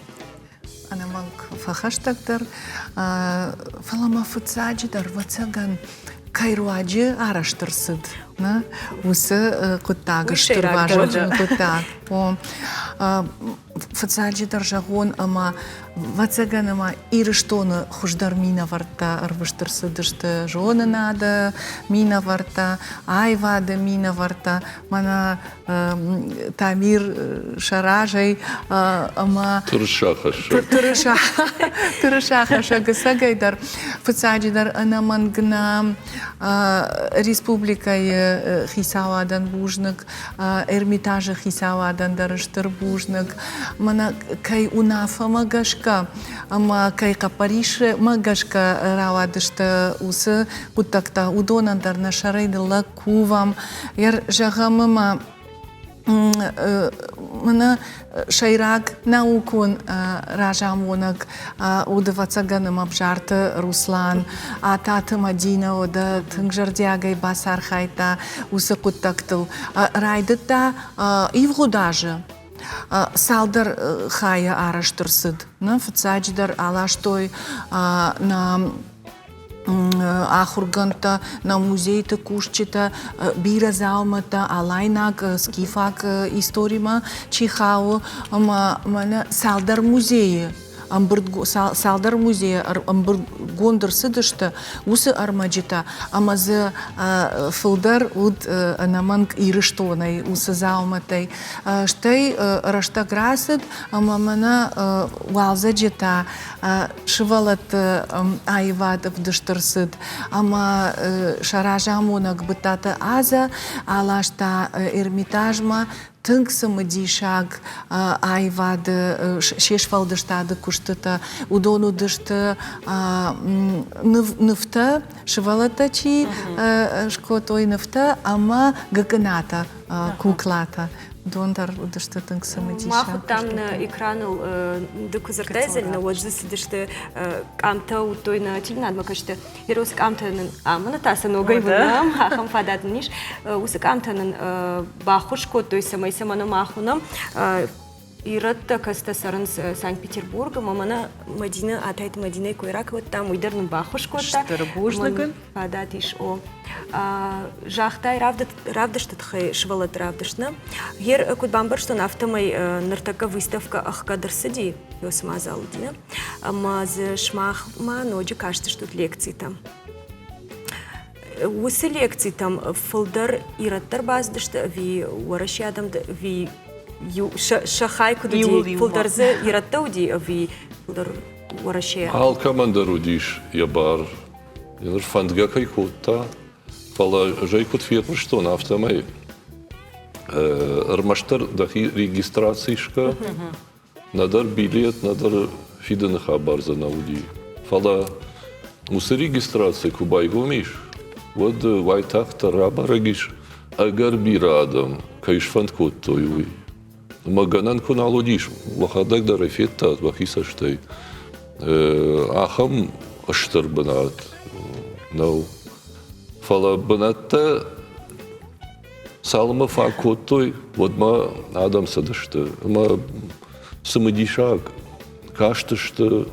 Ӕнӕмӕнг фӕхӕстӕгдӕр, фӕлӕ ма фыццаджыдӕр, ӕвӕццӕгӕн, кӕй руаджы арӕзт ӕрцыд, нӕ, уыцы хъуыддаг стыр вазыгджын хъуыддаг. Фыццаджыдӕр зӕгъон, ӕмӕ ӕвӕццӕгӕн, ӕмӕ Ирыстоны хуыздӕр минӕвӕрттӕ ӕрвыст ӕрцыдысты зонынады минӕвӕрттӕ, аивады минӕвӕрттӕ, мӕнӕ Тамир сӕ разӕй ӕмӕ тырысахӕссӕг ӕцӕгӕй дӕр фыццаджыдӕр ӕнӕмӕнг нӕ республикӕйы хицауадӕн бузныг, Эрмитажы хицауадӕн дӕр стыр бузныг. Мӕнӕ кӕй уынаффӕмӕ гӕсгӕ ӕмӕ кӕй хъӕппӕрисмӕ гӕсгӕ рауадысты уыцы хъуыддӕгтӕ, уыдонӕн дӕр нӕ сӕрӕй ныллӕг кувӕм. Зӕгъӕм, ӕмӕ мӕнӕ сӕйраг наукон разамонӕг уыд, ӕвӕццӕгӕн, ӕмӕ Бзарты Руслан, Ататы Мадинӕ уӕдӕ тынг зӕрдиагӕй бацархайдта уыцы хъуыддӕгтыл. Райдыдта ивгъуыд азы цалдӕр хайы арӕзт ӕрцыд. Фыццаджыдӕр аластой нӕ ахуыргӕндтӕ, нӕ музейты кусджытӕ, бирӕ дзаумӕттӕ алайнаг, скифаг историмӕ чи хауы, ӕмӕ мӕнӕ цалдӕр музейы цалдӕр музейы ӕмбырдгонд ӕрцыдысты уыцы ӕрмӕджытӕ, ӕмӕ дзы фылдӕр уыд ӕнӕмӕнг Ирыстонӕй уыцы дзаумӕттӕй. Стӕй рӕстӕг рацыд, ӕмӕ мӕнӕ уалдзӕджы та сывӕллӕтты аивад ӕвдыст ӕрцыд ӕмӕ сӕ разамонӕг Быдтаты Азӕ аласта Эрмитажмӕ тынг цымыдисаг аивады се сфӕлдыстады куыстытӕ. Уыдон уыдысты нывтӕ, сывӕллӕттӕ чи скодтой нывтӕ ӕмӕ гыкъынатӕ, куклатӕ. Уыдон дӕр уыдысты тынг цымыдисаг. Мах уыдтам нӕ экраныл ды куы дзырдтай, Зӕлинӕ, уӕд дзы цыдысты къамтӕ, уыдтой нӕ телеуынадмӕ кӕсджытӕ. Уыцы къамтӕ нын амыны та сӕ ногӕй уынӕм, ахӕм фадат нын ис. Уыцы къамтӕ нын баххуыс кодтой, цӕмӕй сӕ мӕнӕ мах уынӕм. Ирӕттӕ кӕцытӕ цӕрынц Санкт-Петербургы, ӕмӕ мӕнӕ Мадинӕ, Атайты Мадинӕйы кой ракодтам, уый дӕр нын баххуыс кодта. Стыр бузныг ын. Фадат ис, о. Загътай равдысты тыххӕй сывӕллӕтты равдыст, нӕ? Гер, куыд бамбӕрстон, афтӕмӕй ныртӕккӕ выставкӕ ӕхгӕд ӕрцыди, уыцы мадзал уыди, нӕ? Ӕмӕ дзы сымахмӕ ноджы кастыстут лекцитӕ. Уыцы лекцитӕм фылдӕр ирӕттӕ ӕрбацыдысты ӕви Уӕрӕсейы адӕм ӕви сӕ хай куыд уыди? Фылдӕр дзы ирӕттӕ уыди ӕви фылдӕр Уӕрӕсейы? Алкӕмӕн дӕр уыдис йӕ бар. Ныр фӕндгӕ кӕй кодта, фӕлӕ ӕз ӕй куыд фехъуыстон, афтӕмӕй ӕрмӕстдӕр дӕхи регистраци скӕ, Нӕдӕр билет, нӕдӕр фидыны хабар дзы нӕ уыди. Фӕлӕ уыцы регистраци куы байгом ис, уӕд уайтагъддӕр рабӕрӕг ис, ӕгӕр бирӕ адӕм кӕй сфӕнд кодтой, уый. Ӕмӕ гӕнӕн куы нал уыдис, уӕхӕдӕг дӕр ӕй федтат уӕхи цӕстӕй, ахӕм стыр бынат нӕу. Фӕлӕ бынӕттӕ Цалынмӕ фаг кодтой, уӕдмӕ адӕм цыдысты ӕмӕ цымыдисаг кастысты,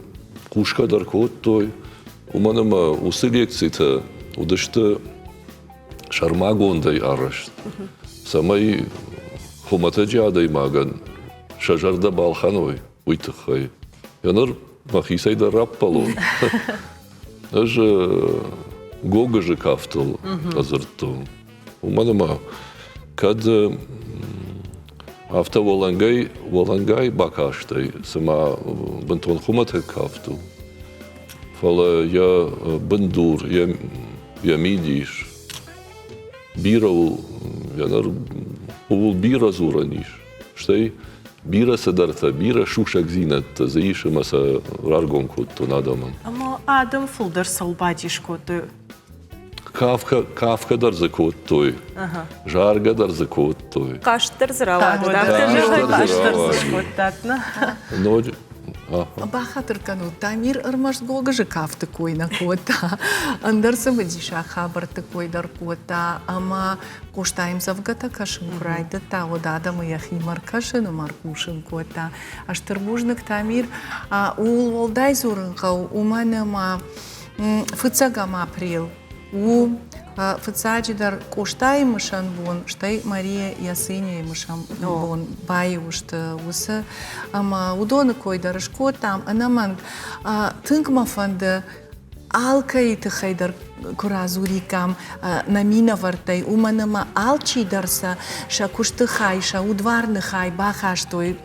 хъусгӕ дӕр кодтой, уымӕн ӕмӕ уыцы лекцитӕ уыдысты сӕрмагондӕй арӕзт, цӕмӕй хуымӕтӕджы адӕймагӕн сӕ зӕрдӕ балхӕной, уый тыххӕй. Ныр мӕхицӕй дӕр раппӕлон. Ӕз гогызы кафтыл ӕдзырдтон. Уымӕн ӕмӕ кӕд афтӕ уӕлӕнгай, уӕлӕнгай бакастӕй, цыма бынтон хуымӕтӕг кафт у, фӕлӕ йӕ бындур, йӕ, йӕ мидис бирӕ у, йӕ ныр ууыл бирӕ дзурӕн ис. Стӕй бирӕ цыдӕртӕ, бирӕ сусӕгдзинӕдтӕ дзы ис ӕмӕ сӕ раргом кодтон адӕмӕн. Ӕмӕ адӕм фылдӕр цӕуыл бадис кодтой? Кафгӕ, кафгӕ дӕр дзы кодтой, заргӕ дӕр дзы кодтой. Хъазт дӕр дзы рауад. Хъазт дӕр дзы скодтат, нӕ? Ноджы Бахатыр кӕнут, Тамир ӕрмӕст гогызы кафты кой нӕ кодта, ӕндӕр цымыдисаг хабӕртты кой дӕр кодта ӕмӕ Къостайы ӕмдзӕвгӕтӕ кӕсын куы райдыдта, уӕд адӕмы йӕхимӕ ӕркӕсын ӕмӕ ӕрхъусын кодта. Стыр бузныг, Тамир. Ууыл уӕлдай дзурын хъӕуы, уымӕн ӕмӕ фыццӕгӕм апрел у фыццаджыдӕр Къостайы мысӕн бон, стӕй Мария Ясыняйы мысӕн бон баиу сты уыцы ӕмӕ уыдоны кой дӕр скодтам. Ӕнӕмӕнг тынг мӕ фӕнды алкӕйы тыххӕй дӕр куы радзуриккам нӕ минӕвӕрттӕй, уымӕн ӕмӕ алчи дӕр сӕ сӕ куысты хай, сӕ удварны хай бахастой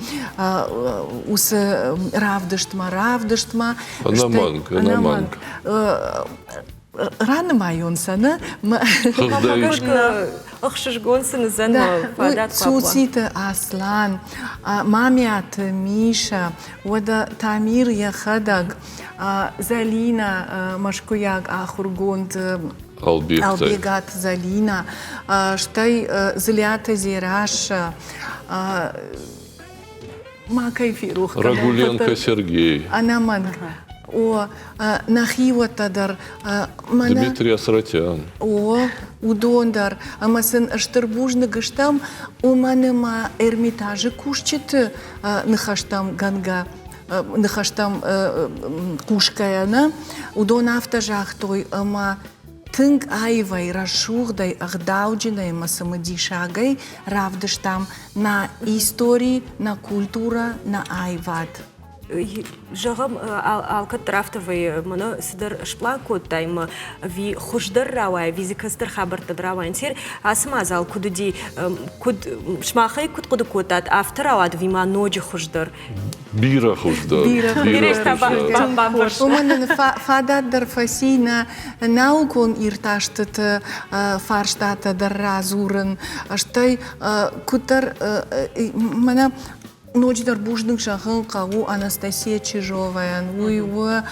уыцы равдыстмӕ, равдыстмӕ. Ӕнӕмӕнг, ӕнӕмӕнг. Ранымайон сӕ, нӕ? Ӕхсызгон сын уыдзӕн фадат Цуциты Аслан, Мамиаты Миша, уӕдӕ Тамир йӕхӕдӕг, Зӕлинӕ, мӕскуыйаг ахуыргонд Албегаты Зӕлинӕ, стӕй Дзылиаты Дзерассӕ, ма кӕй ферох кӕнон. Рагуленко Сергей. Ӕнӕмӕнг. О, нӕхиуӕттӕ дӕр. Дмитрий Асратян. О, уыдон дӕр. Ӕмӕ сын стыр бузныг стӕм, уымӕн ӕмӕ Эрмитажы кусджыты ныхӕстӕм гӕнгӕ ныхӕстӕм хъусгӕйӕ нӕ, уыдон афтӕ загътой, ӕмӕ тынг аивӕй, рӕсугъдӕй, ӕгъдауджынӕй ӕмӕ цымыдисагӕй равдыстам нӕ истори, нӕ культурӕ, нӕ аивад. Зӕгъӕм, алкӕддӕр афтӕ вӕййы, мӕнӕ цыдӕр сплан кодтай ӕмӕ ӕви хуыздӕр рауайа, ӕви дзы кӕцыдӕр хабӕрттӕ рауайынц. Ацы мадзал куыд уыди, куыд сымахӕй куыд хъуыды кодтат, афтӕ рауад ӕви ма ноджы хуыздӕр? Бирӕ хуыздӕр. Бирӕ хуыздӕр. Уымӕн нын фадат дӕр фӕци нӕ наукон иртӕстыты фарстатӕ дӕр радзурын, стӕй куыддӕр мӕнӕ ноджыдӕр бузныг зӕгъын хъӕуы Анастасия Чижовайӕн. Уый у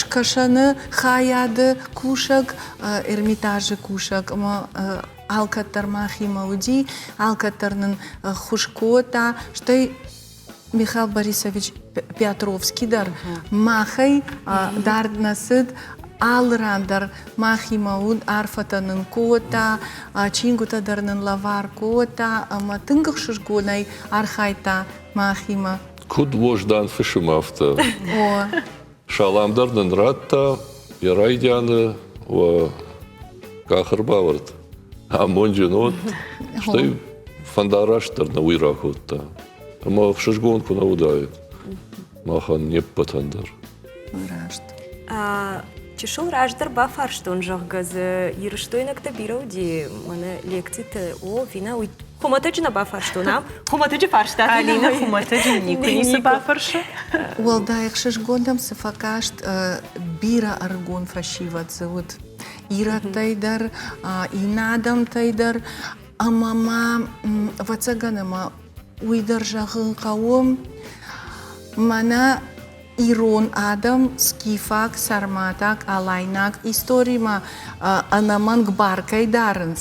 скӕсӕны хайады кусӕг, Эрмитажы кусӕг ӕмӕ алкӕддӕр махимӕ уыди, алкӕддӕр нын ӕххуыс кодта, стӕй Михаил Борисович Петровский дӕр махӕй дард нӕ цыд. Алы ран дӕр махимӕ уыд, арфӕтӕ нын кодта, чингуытӕ дӕр нын лӕвар кодта ӕмӕ тынг ӕхсызгонӕй архайдта махимӕ. Куыд уӕздан фысым, афтӕ. Салам дӕр нын радта йӕ райдианы уӕ къахырбавӕрд амонджын уыд, стӕй фӕндараст дӕр нӕ уый ракодта. Ӕмӕ ӕхсызгон куы нӕ уыдаид махӕн не ппӕтӕн дӕр. Раст. Чысыл раздӕр бафарстон, зӕгъгӕ дзы ирыстойнӕгтӕ бирӕ уыди мӕнӕ лекциты. О, Вина, уый хуымӕтӕджы нӕ бафарстон, ам? Хуымӕтӕджы фарста. Алина хуымӕтӕджы никуы ницы бафӕрсы. Уӕлдай ӕхсызгондӕм цы фӕкаст, бирӕ ӕрыгон фӕсивӕд дзы уыд. Ирӕттӕй дӕр, иннӕ адӕмтӕй дӕр. Ӕмӕ ма, ӕвӕццӕгӕн, ӕмӕ уый дӕр зӕгъын хъӕуы, мӕнӕ ирон адӕм скифаг, сарматаг, алайнаг историмӕ ӕнӕмӕнг бар кӕй дарынц,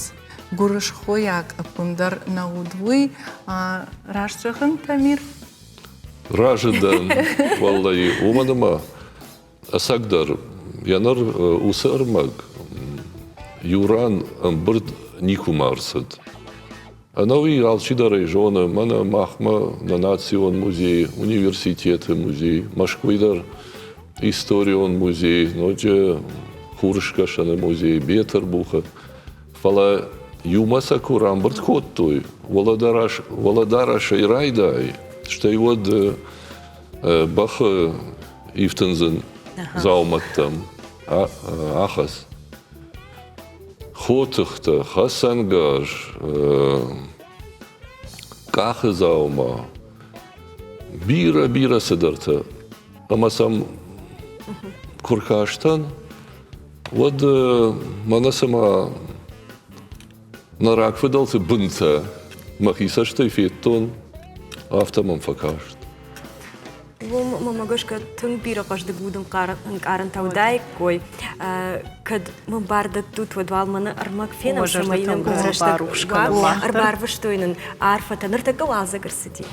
гуырысхойаг ӕппындӕр нӕ уыд, уый. Раст зӕгъын, Тамир? Разы дӕн, уӕллӕй, уымӕн ӕмӕ ӕцӕгдӕр йӕ ныр уыцы ӕрмӕг иу ран ӕмбырд никуыма ӕрцыд. Ӕнӕуи алчидӕр ӕй зоны, мӕнӕ махмӕ нӕ национ музей, университеты музей, Мӕскуыйы дӕр историон музей, ноджы Хурыскӕсӕны музей, Бетырбухы. Фӕлӕ иумӕ сӕ куы рамбырд кодтой, уӕлӕдарӕсӕй райдай, стӕй уӕд бӕхы ифтындзын дзаумӕттӕм ахӕц. Хотыхтӕ, хӕцӕнгарз, къахы дзаума, бирӕ-бирӕ цыдӕртӕ. Ӕмӕ сӕм куы ркастӕн, уӕд мӕнӕ цыма нӕ рагфыдӕлты бынтӕ мӕхи цӕстӕй федтон, афтӕ мӕм фӕкаст. Уым, мӕмӕ гӕсгӕ, тынг бирӕ хъӕздыг уд ӕнкъарӕнтӕ уыдаиккой. Кӕд мын бар дӕттут, уӕд уал мӕнӕ ӕрмӕг фенӕм, цӕмӕй нӕм рӕстӕг ӕрбарвыстой нын арфӕтӕ. Ныртӕккӕ уалдзӕг ӕрцыди.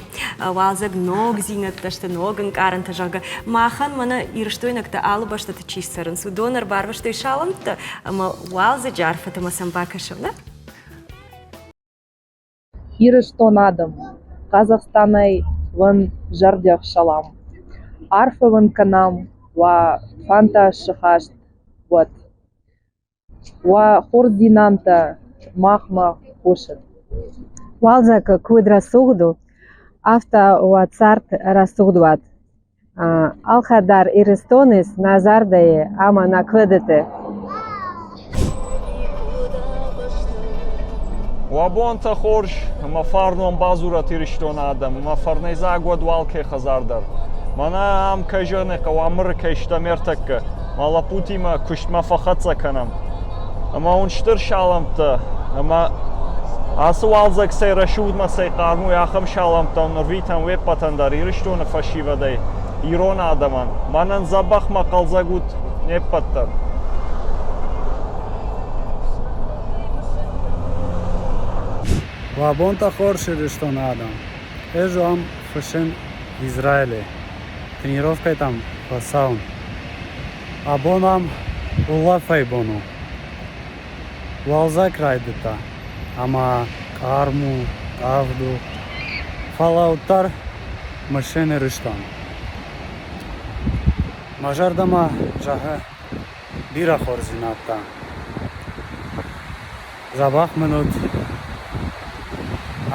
Уалдзӕг ногдзинӕдтӕ сты, ног ӕнкъарӕнтӕ, зӕгъгӕ. Махӕн мӕнӕ ирыстойнӕгтӕ алы бӕстӕты чи цӕрынц, уыдон ӕрбарвыстой салӕмттӕ ӕмӕ уалдзӕджы арфӕтӕ ӕмӕ сӕм бакӕсӕм, нӕ? Ирыстон адӕм, Қазақстанӕй уын зӕрдиаг салам! Арфӕ уын кӕнӕм уӕ фӕндтӕ сыхӕст уӕд! Уӕ хорздзинӕдтӕ махмӕ хъусӕд! Уалдзӕг куыд рӕсугъд у, афтӕ уӕ цард рӕсугъд уӕд! Алхӕдӕр Ирыстоны нӕ зӕрдӕйы ӕмӕ нӕ куыдыты. Уӕ бонтӕ хорз ӕмӕ фарнон бадзурӕт Ирыстоны адӕм ӕмӕ фӕрнӕйдзаг уӕд уал кӕй хӕдзар дӕр. Мӕнӕ ам кӕй зӕгъын ӕй хъӕуы, Амыры кӕй стӕм ӕртӕккӕ, мӕ лӕппутимӕ куыстмӕ фӕхӕццӕ кӕнӕм. Ӕмӕ уын стыр салӕмттӕ ӕмӕ ацы уалдзӕг цӕй рӕсугъдмӕ цӕй хъарм у, ахӕм салӕмттӕ нырвитӕм уе ппӕтӕн дӕр Ирыстоны фӕсивӕдӕй, ирон адӕмӕн. Мӕнӕн дзӕбӕх мӕ хъӕлдзӕг ут не ппӕт дӕр. Уӕ бонтӕ хорз, Ирыстоны адӕм! Ӕз уӕм фыссын Израилӕй. Тренировкӕтӕм фӕцӕуын. Абон ам улӕфӕй бон у. Уалдзӕг райдыдта, ӕмӕ хъарм у, тӕвд у, фӕлӕ уӕддӕр мысын Ирыстон. Мӕ зӕрдӕмӕ зӕгъы бирӕ хорздзинӕдтӕ. Дзӕбӕх мын ут,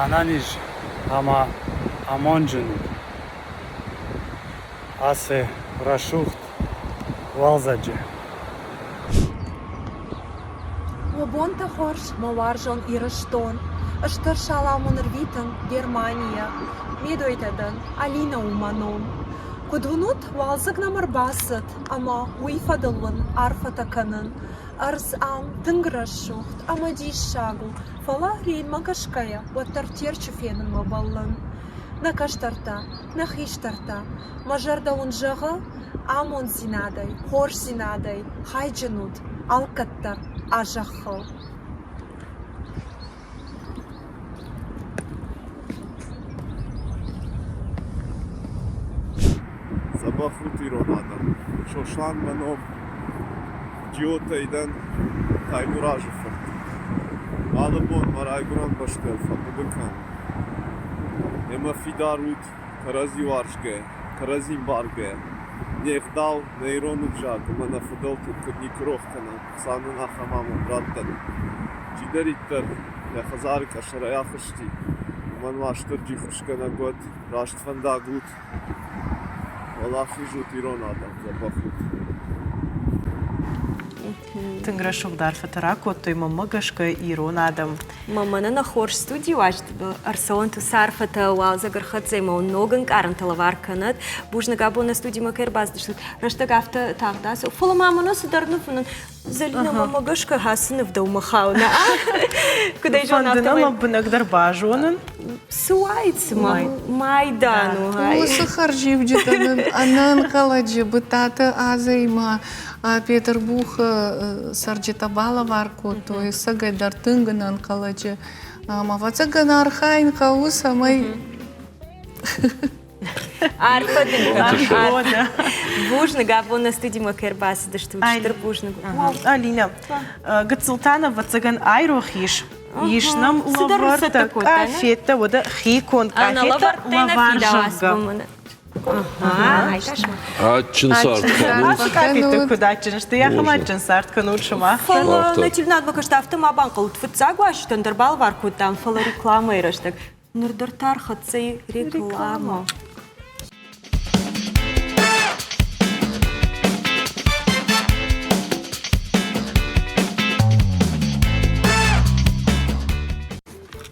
ӕнӕниз ӕмӕ амондджын ут. Ацы рӕсугъд уалдзӕджы. Уӕ бонтӕ хорз, мӕ уарзон Ирыстон! Стыр салам уын ӕрвитын Германийӕ. Медойтӕ дӕн, Алинӕ у мӕ ном. Куыд уынут, уалдзӕг нӕм ӕрбацыд, ӕмӕ уый фӕдыл уын арфӕтӕ кӕнын. Ӕрдз ам тынг рӕсугъд ӕмӕ диссаг у, фӕлӕ Рейнмӕ гӕсгӕйӕ уӕддӕр Терчы фенынмӕ бӕллын. Нӕ кӕстӕртӕ, нӕ хистӕртӕ, мӕ зӕрдӕ уын зӕгъы, амонддзинадӕй, хорздзинадӕй хайджын ут алкӕддӕр а зӕххыл. Дзӕбӕх ут, ирон адӕм! Сослан мӕ ном. Джиотӕй дӕн Таймуразы фырт. Алы бон мӕ райгуырӕн бӕстӕйыл фӕхъуыды кӕнын. Ӕмӕ фидар ут, кӕрӕдзи уарзгӕ, кӕрӕдзи мбаргӕ. Не гъдау, нӕ ирон ӕвзаг ӕмӕ нӕ фыдӕлты куыд никуы рох кӕнӕм, Хуыцау нын ахӕм амонд раттӕд. Чидӕриддӕр йӕ хӕдзары къӕсӕрӕй ахызти, уымӕн Уастырджи хуысгӕнӕг уӕд, раст фӕндаг ут, Уӕлахиз ут ирон адӕм, дзӕбӕх ут! Тынг рӕсугъд арфӕтӕ ракодтой мӕнмӕ гӕсгӕ ирон адӕм. Мӕнӕ нӕ хорз студийы уазджытӕ ӕрцӕуӕнт уыцы арфӕтӕ уалдзӕг ӕрхӕццӕ ӕмӕ уын ног ӕнкъарӕнтӕ лӕвар кӕнӕд. Бузныг абон нӕ студимӕ кӕй ӕрбацыдыстут. Рӕстӕг афтӕ тагъд ацӕуы. Фӕлӕ ма мӕнӕ цыдӕр ныв уынын. Зӕлинӕ, мӕнмӕ гӕсгӕ ацы ныв дӕумӕ хауы, нӕ? Куыд ӕй зонын, Фӕнды нӕ афтӕмӕй лӕмбынӕгдӕр базонын. Цы уаид, цыма майдан у. Уыцы хӕрзиуджытӕ нын ӕнӕнхъӕлӕджы Бытаты Азӕимӕ Петербургы цӕрджытӕ балӕвар кодтой, ӕцӕгӕй дӕр тынг ӕнӕнхъӕлӕджы. Ӕмӕ ӕвӕццӕгӕн архайын хъӕуы, цӕмӕй Арфӕ дын кӕнын. Бузныг, абон нӕ студимӕ кӕй ӕрбацыдыстут. Стыр бузныг. Алинӕ, гыццыл та нӕ ӕвӕццӕгӕн айрох ис. Ис нӕм лӕвӕрттӕ, къафеттӕ, уӕдӕ хиконд къафеттӕ лӕвар, зӕгъгӕ. Адджын цард кӕнут. Ацы къафеттӕ куыд адджын сты, ахӕм адджын цард кӕнут сымах. Фӕлӕ нӕ телеуынадмӕ кӕст афтӕ ма банхъӕлут. Фыццаг уазджытӕн дӕр балӕвар кодтам, фӕлӕ рекламӕйы рӕстӕг. Ныр дӕр та ӕрхӕццӕ и реклама.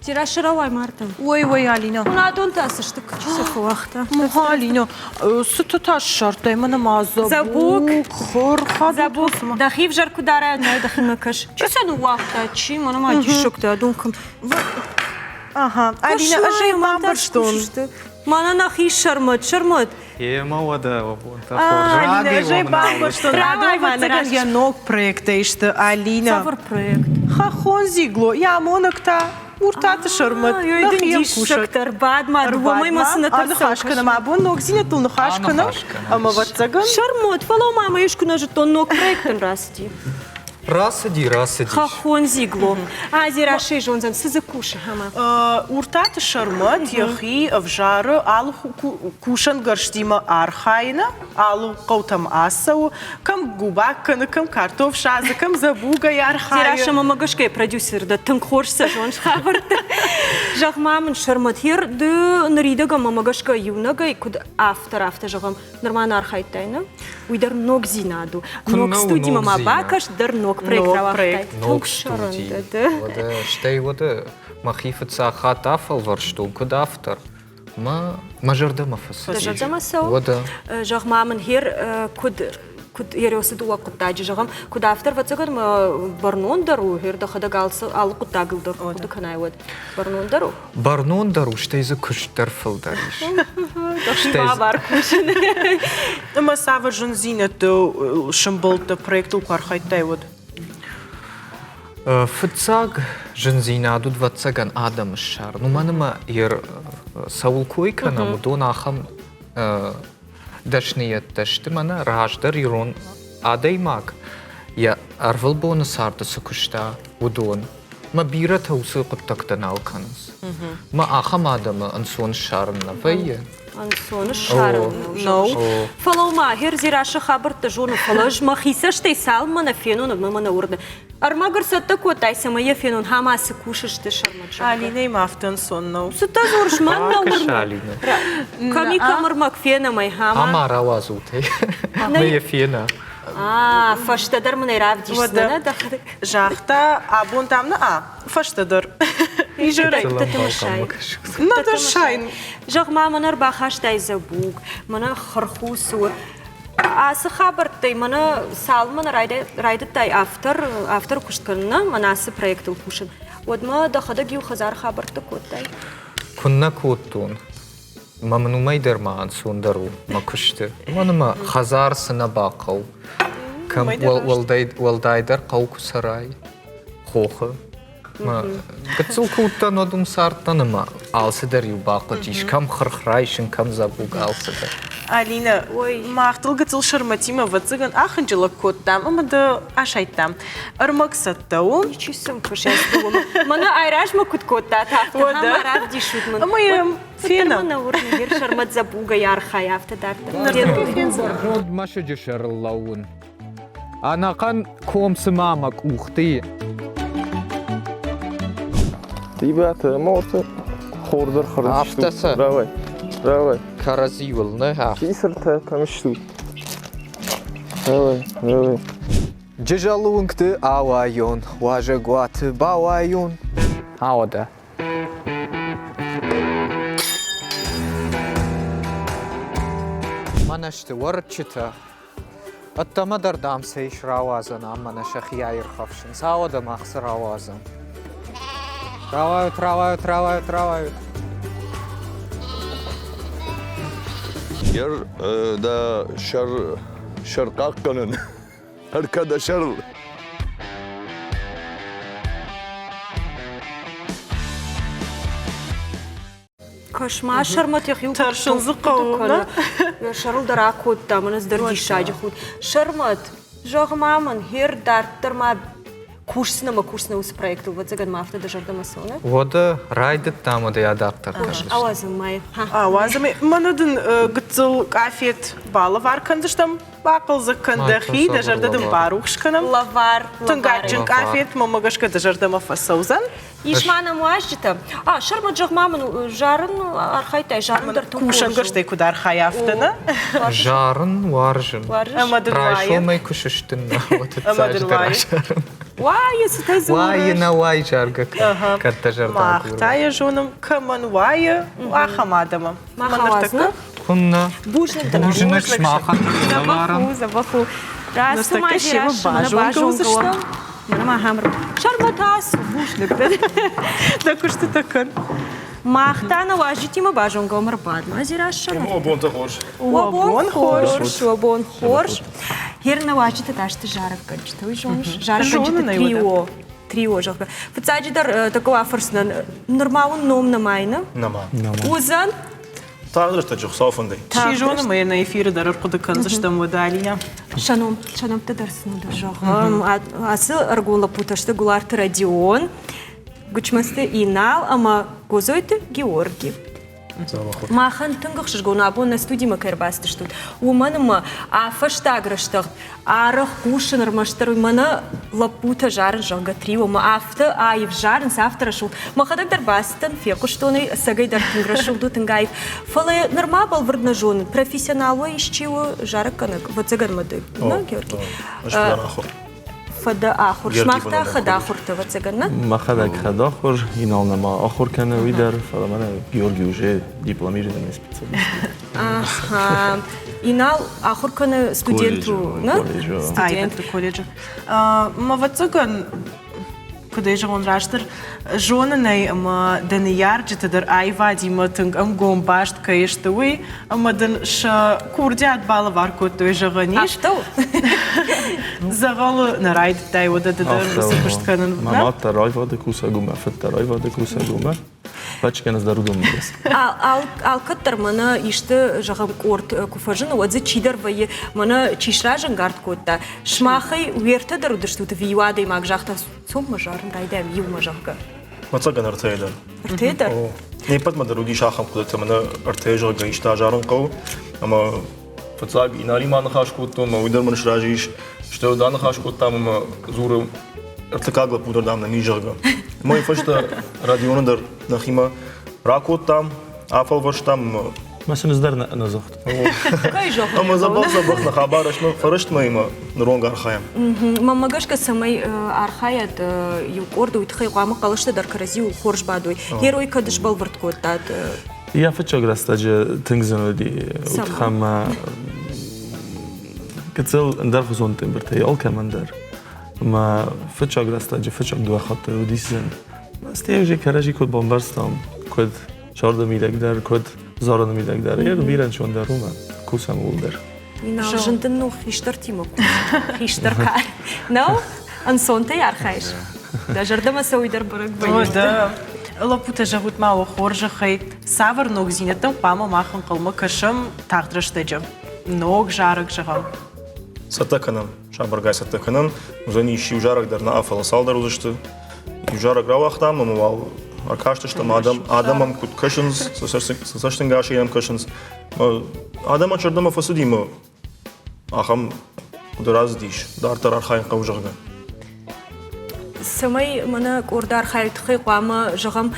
Тираши рауай, Марта. Ой, ой, Алина. Уынадон та цы сты, чи сӕ фӕуагъта? Муха, Алина, цыты та ссардтай, мӕнӕ ма Забук, хур, Забук, дӕхи взӕр куы дарай, нӕ дӕхимӕ кӕс. Чи сӕ ныууагъта, чи, мӕнӕ ма диссӕгтӕ, адон кӕм. Ага, Алина, ӕз ӕй бамбӕрстон. Мӕнӕ нӕхи Сӕрмӕт, Сӕрмӕт. Емӕ уӕдӕ бонтӕ хорз. Алина, ӕз ӕй бамбӕрстон. Ӕвӕццӕгӕн йӕ ног проекттӕ сты, Алина. Цавӕр проект? Хӕххон дзигло, йӕ амонӕг та Уртаты Сӕрмӕт. Нӕхи кусӕг. Ӕрбад-ма, дыууӕмӕй ма цы нӕ Ныхас кӕнӕм, абон ногдзинӕдтыл ныхас кӕнӕм, ӕмӕ ӕвӕццӕгӕн. Сӕрмӕт, фӕлӕ ма мӕ искуы нӕ зыдтон, ног проект ын рацыди. Рацыди, рацыди. Хӕххон дзигло. Азираши зондзӕн, цы дзы кусы ӕмӕ? Уртаты Сӕрмӕт йӕхи ӕвзары алы кусӕнгӕрзтимӕ архайыны, алы хъӕутӕм ацӕуы, кӕм губак кӕны, кӕм картоф садзы, кӕм дзӕбугӕй архайы. Дзерассӕ мӕ гӕсгӕ продюсер дӕ, тынг хорз сӕ зоныс хабӕрттӕ. Зӕгъ-ма мын, Сӕрмӕт, ер ды ныридӕгӕн мӕ гӕсгӕ иунӕгӕй куыд автор, афтӕ зӕгъӕм, нырма нӕ архайдтай, нӕ? Уый дӕр ногдзинад у. Ног студимӕ ма бакӕс, дӕр ног проект рауагътай. Ног студи. Уӕдӕ, стӕй уӕдӕ мӕхи фыццаг хатт афӕлвӕрстон, куыд автор. Мӕ мӕ зӕрдӕмӕ фӕцыди. Дӕ зӕрдӕмӕ цӕуы? Уӕдӕ. Зӕгъ ма мын, хер куыд куыд ересы дыууӕ хъуыддаджы зӕгъӕм, куыд автор, ӕвӕццӕгӕн, мӕ бӕрнондӕр у, хер дӕхӕдӕг алы хъуыддагыл дӕр хъуыды кӕнай, уӕд бӕрнондӕр у? Бӕрнондӕр у, стӕй дзы куыст дӕр фылдӕр ис. Бабар кусын. Ӕмӕ цавӕр зындзинӕдты сӕмбӕлдтӕ проектыл куы архайдтай, уӕд? Фыццаг зындзинад уыд, ӕвӕццӕгӕн, адӕмы ссарын. Уымӕн ӕмӕ цӕуыл кой кӕнӕм, уыдон ахӕм дӕсныйӕдтӕ сты, мӕнӕ раздӕр ирон адӕймаг йӕ ӕрвылбоны царды цы куыста, уыдон. Мӕ бирӕтӕ уыцы хъуыддӕгтӕ нал кӕнынц. Мӕ ахӕм адӕмы ӕнцон ссарын нӕ вӕййы. Ӕнцон ссарын нӕу. Фӕлӕуу-ма, Херзирасы хабӕрттӕ зоны, фӕлӕ ӕз мӕхи цӕстӕй цалынмӕ нӕ фенон, ӕмӕ мӕ нӕ уырны. Ӕрмӕг ӕрцӕттӕ кодтай, цӕмӕй йӕ фенон, ӕмӕ цы кусыс ды сӕрмӕт? Алинӕимӕ афтӕ ӕнцон нӕу. Цытӕ дзурыс, мӕн нӕ уырны. Кӕм и кӕм ӕрмӕг фенӕм ӕй, ӕмӕ. Ама рауадзут ӕй, ӕмӕ йӕ фена. Фӕстӕдӕр мын ӕй равдисдзынӕ дӕхӕдӕг. Загъта, абон дам нӕ а, фӕстӕдӕр. Изӕрӕй. Нӕдӕр сайын. Зӕгъ-ма, мӕнӕ ӕрбахастай дзӕбуг, мӕнӕ хырхус у. Ацы хабӕрттӕй мӕнӕ цалынмӕ нӕ райдыдтай автор, авторы куыст кӕнын, нӕ, мӕнӕ ацы проектыл кусын, уӕдмӕ дӕхӕдӕг иу хӕдзары хабӕрттӕ кодтай? Куыннӕ кодтон. Мӕ мын уымӕй дӕр ма ӕнцондӕр у мӕ куысты. Уымӕн ӕмӕ хӕдзар цы нӕ бахъӕуы. Кӕм уӕлдайдӕр хъӕу куы цӕрай, хохы. Мӕ гыццыл куы уыдтӕн, уӕд уым цардтӕн ӕмӕ алцыдӕр иу бахъуыдис. Кӕм хырх райсын, кӕм дзӕбуг, алцыдӕр. Алинӕ, мах дыл гыццыл сӕрмӕтимӕ, ӕвӕццӕгӕн, ахынджылӕг кодтам ӕмӕ дӕ асайдтам. Ӕрмӕг цӕттӕ у. Ничи сын Мӕнӕ айразмӕ куыд кодтат, афтӕ ма равдисут мын. Ӕмӕ йӕ фенӕм. Мӕнӕ уырны, йе сӕрмӕт дзӕбугӕй архайы, афтӕ дарддӕр. Бӕрзонд мӕсыджы сӕрыл лӕууын. Ӕнӕхъӕн ком цыма мӕ къухты и. Ребята, ӕмӕ хордӕр хӕрын Афтӕ сӕ. Давай, давай. Кӕрӕдзиуыл, нӕ? Писыртӕ кӕм стут? Давай, давай. Джызӕлы уынгты ауайон, уазӕгуаты бауайон. Ауӕдӕ. Мӕнӕ сты уӕрыччытӕ. Ӕддӕмӕ дӕр, дам, сӕ ис рауадзӕн, ам мӕнӕ сӕхи аирхӕфсынц. Ауӕдӕ мах цы рауадзӕм? Рауайут, рауайут, рауайут, рауайут. Ер дӕ сӕр сӕр хъахъхъӕнын ӕркӕ дӕ сӕрыл. Кӕс-ма, сӕрмӕт йӕхиуыл Тӕрсын дзы хъӕуы, нӕ? Йӕ сӕрыл дӕр акодта, мӕнӕ цыдӕр диссаджы худ. Сӕрмӕт, зӕгъ-ма мын, хер дарддӕр ма кусдзынӕ ӕмӕ кусдзынӕ уыцы проектыл, ӕвӕццӕгӕн ма афтӕ дӕ зӕрдӕмӕ цӕуы, нӕ? Уӕдӕ райдыдтам уӕдӕ адарддӕр кӕндзыстӕм. Ауадзӕм ма йӕ. Ауадзӕм ӕй. Мӕнӕ дын гыццыл къафет балӕвар кӕндзыстӕм. Бахъӕлдзӕг кӕн дӕхи, дӕ зӕрдӕ дын барухс кӕнӕм. Лӕвар. Тынг адджын къафет, мӕнмӕ гӕсгӕ дӕ зӕрдӕмӕ фӕцӕудзӕн. Ис ма нӕм уазджытӕ. А, сӕрмӕт, зӕгъ-ма мын, зарын архайдтай, зарын дӕр тынг хорз у. Кусӕнгӕрзтӕй куыд архайа, афтӕ нӕ? Зарын уарзын. Ӕмӕ дын уайы? Райсомӕй куы сыстын, уӕд Ӕмӕ дын уайы? Уайы, цытӕ дзурыс? Уайы, нӕ уайы заргӕ, кӕд дӕ зӕрдӕ Мах та йӕ зонӕм, кӕмӕн уайы, ахӕм адӕмы. Мах ауадзны? Куыннӕ. Бузныг дын. Бузныг сымахӕн лӕварӕн. Дзӕбӕх у, дзӕбӕх у. Рацу ма, Дзерассӕ, базонгӕ уыдзыстӕм. Мӕнӕ ма ахӕм Сӕрмӕт ацу, бузныг дын. Дӕ куыстытӕ кӕн. Мах та нӕ уазджытимӕ базонгӕ уӕм ӕрбадмӕ, Дзерассӕ. Уӕ бонтӕ хорз. Уӕ бон хорз, уӕ бон хорз. Гьер нӕ уазджытӕ та сты зарӕггӕнджытӕ, уый зоныс? Зарӕггӕнджыты трио. Трио, зӕгъгӕ. Фыццаджыдӕр такой афӕрсынӕн, нырма уын ном нӕма и, нӕ? Нӕма. Уыдзӕн? Тагъд рӕстӕджы Хуыцауы фӕндӕй. Чи зоны, ма йӕ нӕ эфиры дӕр ӕрхъуыды кӕндзыстӕм уӕдӕ, Алинӕ. Сӕ ном, сӕ нӕмттӕ дӕр сын уыд, зӕгъӕм. Ацы ӕрыгон лӕппутӕ сты Гуларты Родион, Гуычмӕзты Инал ӕмӕ Гозойты Георги. Махӕн тынг ӕхсызгон абон нӕ студимӕ кӕй ӕрбацыдыстут, уымӕн ӕмӕ а фӕстаг рӕстӕг арӕх хъусын ӕрмӕстдӕр уый мӕнӕ лӕппутӕ зарын, зӕгъгӕ, трио ӕмӕ афтӕ аив зарынц, афтӕ рӕсугъд. Мӕхӕдӕг дӕр бацыдтӕн, фехъуыстон ӕй, ӕцӕгӕй дӕр тынг рӕсугъд у, тынг аив. Фӕлӕ нырма бӕлвырд нӕ зонын, профессионалон исчи у зарӕггӕнӕг, ӕвӕццӕгӕн мӕ ды, нӕ, Георги? Ӕз фӕдӕн ахуыр. Фӕдӕ ахуыр. Сымах та хӕдахуыртӕ, ӕвӕццӕгӕн, нӕ? Мӕхӕдӕг хӕдахуыр, Инал нӕма ахуыр кӕны уый дӕр, фӕлӕ мӕнӕ Георгий уже дипломированный специалист. Аха. Инал ахуыр кӕны студент у, нӕ? Студентты колледжы. Мӕ ӕвӕццӕгӕн, куыд ӕй зӕгъон, растдӕр зонын ӕй, ӕмӕ дӕ ныййарджытӕ дӕр аивадимӕ тынг ӕнгом баст кӕй сты, уый, ӕмӕ дын сӕ курдиат балӕвар кодтой, зӕгъӕн ис. Афтӕ у? Дзӕгъӕлы нӕ райдыдтай уӕдӕ ды дӕр уыцы куыст кӕнын. Мӕ мад дӕр аивады кусӕг у, мӕ фыд дӕр аивады кусӕг у, мӕ Бачкӕнӕс дӕр уыдонмӕ гӕсгӕ. Алкӕддӕр мӕнӕ исты, зӕгъӕм, къорд куы фӕзыны, уӕд дзы чидӕр вӕййы, мӕнӕ чи сразӕнгард кодта. Сымахӕй уе ртӕ дӕр уыдыстут ӕви иу адӕймаг загъта, цом мӕ зарын райдайӕм иумӕ, зӕгъгӕ? Ӕцӕгӕн ӕртӕйы дӕр. Ӕртӕйы дӕр? Не ппӕтмӕ дӕр уыдис ахӕм хъуыдытӕ, мӕнӕ ӕртӕйы, зӕгъгӕ, исты азарын хъӕуы, ӕмӕ фыццаг Иналимӕ аныхас кодтон, ӕмӕ уый дӕр мын сразы ис. Стӕй уӕд аныхас кодтам ӕмӕ дзуры, ӕртыккаг лӕппу дӕр, дам, нӕм ис, зӕгъгӕ. Мӕй фӕстӕ Родионы дӕр нӕхимӕ ракодтам, афӕлвӕрстам ӕмӕ Мӕ сын дӕр нӕ загъта. Кӕй зӕгъын Ӕмӕ дзӕбӕх-дзӕбӕх нӕ хабар фӕрӕстмӕ ӕмӕ ныронг архайӕм. Мӕнмӕ гӕсгӕ, цӕмӕй архайӕд иу къорды, уый тыххӕй хъуамӕ хъӕлӕстӕ дӕр кӕрӕдзиуыл хорз бадой. Герой кӕд сбӕлвырд кодтат? Йӕ фыццаг рӕстӕджы тынг зын уыди. Уый гыццыл ӕндӕрхуызон тембртӕй алкӕмӕн дӕр. Ӕмӕ фыццаг рӕстӕджы фыццаг дыууӕ хатты уыдис зын. Стӕй уже кӕрӕдзи куыд бамбӕрстам, куыд царды мидӕг дӕр, куыд зарыны мидӕг дӕр. Йе бирӕ ӕнцондӕр у мӕ кусӕм ууыл дӕр. Инал, зын дын у хистӕртимӕ кусын? Хистӕр нӕу? Ӕнцонтӕй архайыс? Дӕ зӕрдӕмӕ цӕуы дӕр бӕрӕг вӕййы. О, да. Лӕппутӕ, зӕгъут ма уӕ хорзӕхӕй, цавӕр ногдзинӕдтӕм хъуамӕ мах ӕнхъӕлмӕ кӕсӕм тагъд рӕстӕджы? Ног зарӕг зӕгъӕм. Цӕттӕ кӕнӕм, сабыргай цӕттӕ кӕнӕм. Уыдзӕнис иу зарӕг дӕр нӕ, фӕлӕ цалдӕр уыдзысты. Иу зарӕг рауагътам ӕмӕ уал ӕркастыстӕм, адӕм, адӕм ӕм куыд кӕсынц, цы цӕстӕнгасӕй йӕм кӕсынц. Адӕмӕн зӕрдӕмӕ фӕцыди мӕ ахӕм хъуыды рацыдис, дарддӕр архайын хъӕуы, зӕгъгӕ. Цӕмӕй мӕнӕ къорд архайы тыххӕй хъуамӕ зӕгъӕм,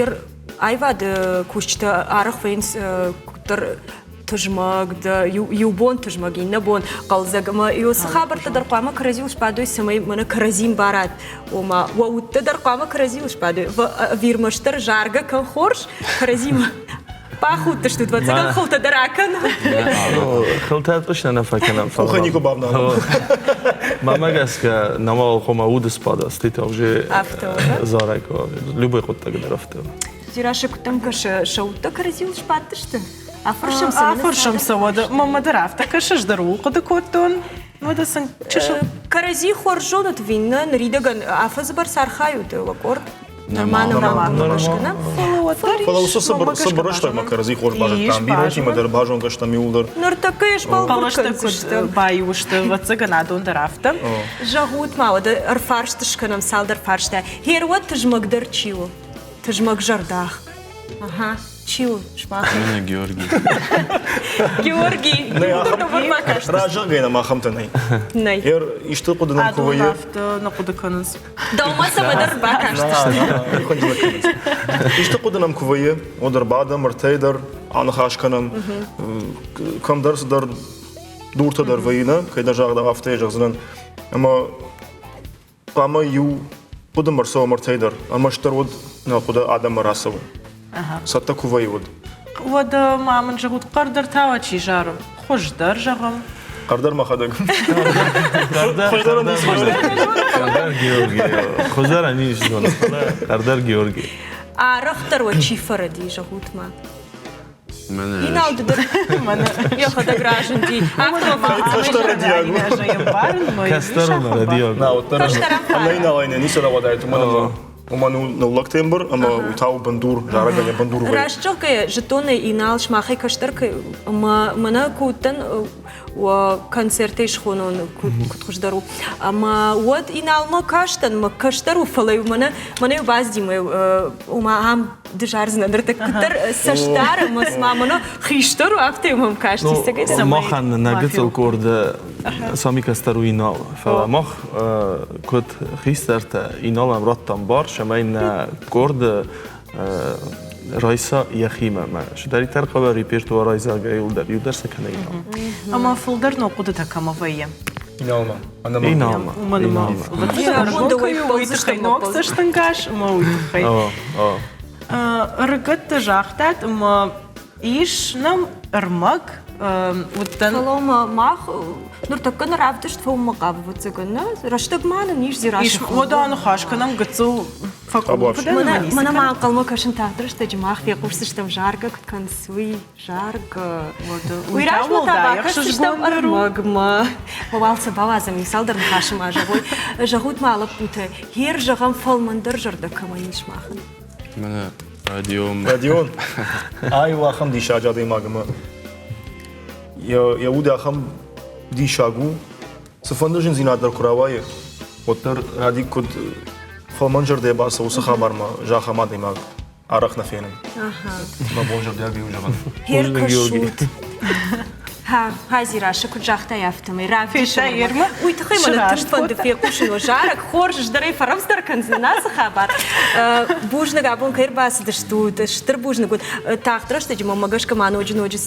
ер аивады кусджытӕ арӕх вӕййынц куыддӕр тызмӕг, иу бон тызмӕг, иннӕ бон хъӕлдзӕг ӕмӕ цы хабӕрттӕ дӕр хъуамӕ кӕрӕдзиуыл сбадой, цӕмӕй мӕнӕ кӕрӕдзи мбарат. Ома, уӕ удтӕ дӕр хъуамӕ кӕрӕдзиуыл сбадой. Ӕви ӕрмӕстдӕр заргӕ кӕн хорз, кӕрӕдзимӕ Бахудтыстут, вӕццӕгӕн хылтӕ дӕр акӕнут. Хылтӕ тъысна нӕ фӕкӕнӕм. Къухы никуы бавналӕм. Мӕнмӕ гӕсгӕ нӕма хъуамӕ уды спада, стӕй уже зарӕг любой хъуыддаг дӕр афтӕ. Дзерассӕ, куыд дӕм кӕсы, сӕ удтӕ кӕрӕдзиуыл сбадтысты? Афӕрсӕм сӕ. Афӕрсӕм сӕ уӕдӕ. Мӕнмӕ дӕр афтӕ кӕсы, ӕз дӕр ууыл хъуыды кодтон. Уӕдӕ сын чысыл Кӕрӕдзи хорз зонут ӕви нӕ? Ныридӕгӕн афӕдзы бӕрц архайут уӕ къорд? Нырма нырма гӕсгӕ Фӕлӕ уыцы цыбыр рӕстӕгмӕ кӕрӕдзи хорз базыдтам, бирӕтимӕ дӕр базонгӕ стӕм иууылдӕр. Ныртӕккӕ йӕ сбӕлвырд кӕндзысты. Баиу сты, ӕвӕццӕгӕн, адон дӕр афтӕ. Зӕгъут ма, уӕдӕ ӕрфарст скӕнӕм цалдӕр фарстӕ. Гъер уӕд тызмӕгдӕр чи у? Тызмӕг зӕрдӕх. Ага. Чи у сымах? Мӕнӕ Георгий. Георгий, Разӕггӕй нӕм ахӕмтӕ нӕй. Нӕй. Ер исты хъуыды нӕм куы вӕййы. Афтӕ нӕ хъуыды кӕнынц. Дӕумӕ цӕмӕдӕр бакастысты. Исты хъуыды нӕм куы вӕййы, уӕд ӕрбадӕм ӕртӕй дӕр, аныхас кӕнӕм. Кӕмдӕр цыдӕр дуртӕ дӕр вӕййы, нӕ? Кӕйдӕр загъдау, афтӕ йӕ зӕгъдзынӕн. Ӕмӕ хъуамӕ иу хъуыдымӕ ӕрцӕуӕм ӕртӕй дӕр, ӕрмӕстдӕр уӕд нӕ хъуыды адӕммӕ рацӕуы. Цӕттӕ куы вӕййы, уӕд. Уӕдӕ ма мын зӕгъут, хъӕрдӕр та уӕ чи зары? Хуыздӕр зӕгъӕм. Хъӕрдӕр мӕхӕдӕг. Хъӕрдӕр Георги. Хуыздӕр ӕни зоны, фӕлӕ хъӕрдӕр Георги. Арӕхдӕр уӕ чи фӕрӕди, зӕгъут ма? Инал ды дӕр йӕхӕдӕг разынди. Кӕстӕр у рӕдийаг. Ӕмӕ Иналӕй ницы рауадаид, уымӕн ӕмӕ уымӕн у ныллӕг тембр ӕмӕ уый та у бындур, зарӕгӕн йӕ бындур вӕййы. Раст зӕгъгӕйӕ, зыдтон ӕй Инал сымахӕй кӕстӕр кӕй ӕмӕ мӕнӕ куы уыдтӕн концертӕй схонон куыд хуыздӕр у. Ӕмӕ уӕд Иналмӕ кастӕн, мӕ кӕстӕр у, фӕлӕ-иу мӕнӕ мӕнӕ-иу бацыди мӕ ома ам ды зардзынӕ ныртӕккӕ куыддӕр цӕстдары ӕмӕ цыма мӕнӕ хистӕр у, афтӕ мӕм касти цӕгӕй цӕмӕй Махӕн нӕ гыццыл къорды сами кӕстӕр у Инал. Фӕлӕ мах куыд хистӕртӕ Иналӕн радтам бар, цӕмӕй нӕ къорды райса йӕхимӕ. Мӕ цыдӕриддӕр хъӕуы репертуар айзагӕ иуылдӕр, иу дӕр сӕ кӕнӕ Инал. Ӕмӕ фылдӕр ног хъуыдытӕ кӕмӕ вӕййы? Иналмӕ. Иналмӕ. Уымӕн ӕмӕ уый тыххӕй ног цӕстӕнгас ӕмӕ уый тыххӕй. Ӕрыгӕттӕ загътат ӕмӕ ис нӕм ӕрмӕг уыдтӕн. Фӕлӕ мах ныртӕккӕ нӕ равдыст фӕуынмӕ хъавы, ӕвӕццӕгӕн, нӕ? Рӕстӕг ма нын ис Дзерассӕ. Уӕдӕ аныхас кӕнӕм гыццыл Мӕнӕ ма ӕнхъӕлмӕ кӕсын тагъд рӕстӕджы мах фехъусдзыстӕм заргӕ куыд кӕнынц, уый. Заргӕ. Уый размӕ та бакӕсдзыстӕм ӕрмӕгмӕ. Уал сӕ бауадзӕм, иу цалдӕр ныхасы ма зӕгъой. Зӕгъут ма, лӕппутӕ, гъер зӕгъӕм фӕлмӕндӕр зӕрдӕ кӕмӕн ис махӕн? Мӕнӕ Родион. Родион. Ай у ахӕм диссаджы адӕймаг ӕмӕ йӕ уд ахӕм диссаг у, цыфӕнды зындзинад дӕр куы рауайы, уӕддӕр Радик куыд фӕлмӕнзӕрдӕйӕ бацӕуы уыцы хабармӕ, зӕгъӕм адӕймаг арӕх нӕ фенын. Мӕ бон зӕрдиаг у зӕгъын. Кӕсут. Хазирашы куыд загътай, афтӕмӕй равдисӕм. Уый тыххӕй мӕ тынг фӕнды фехъусын уӕ зарӕг. Хорз, ӕз дӕр ӕй фӕрӕвдздӕр кӕндзынӕн ацы хабар. Бузныг, абон кӕй ӕрбацыдыстут, стыр бузныг уын. Тагъд рӕстӕджы мӕнмӕ гӕсгӕ ма ноджы-ноджы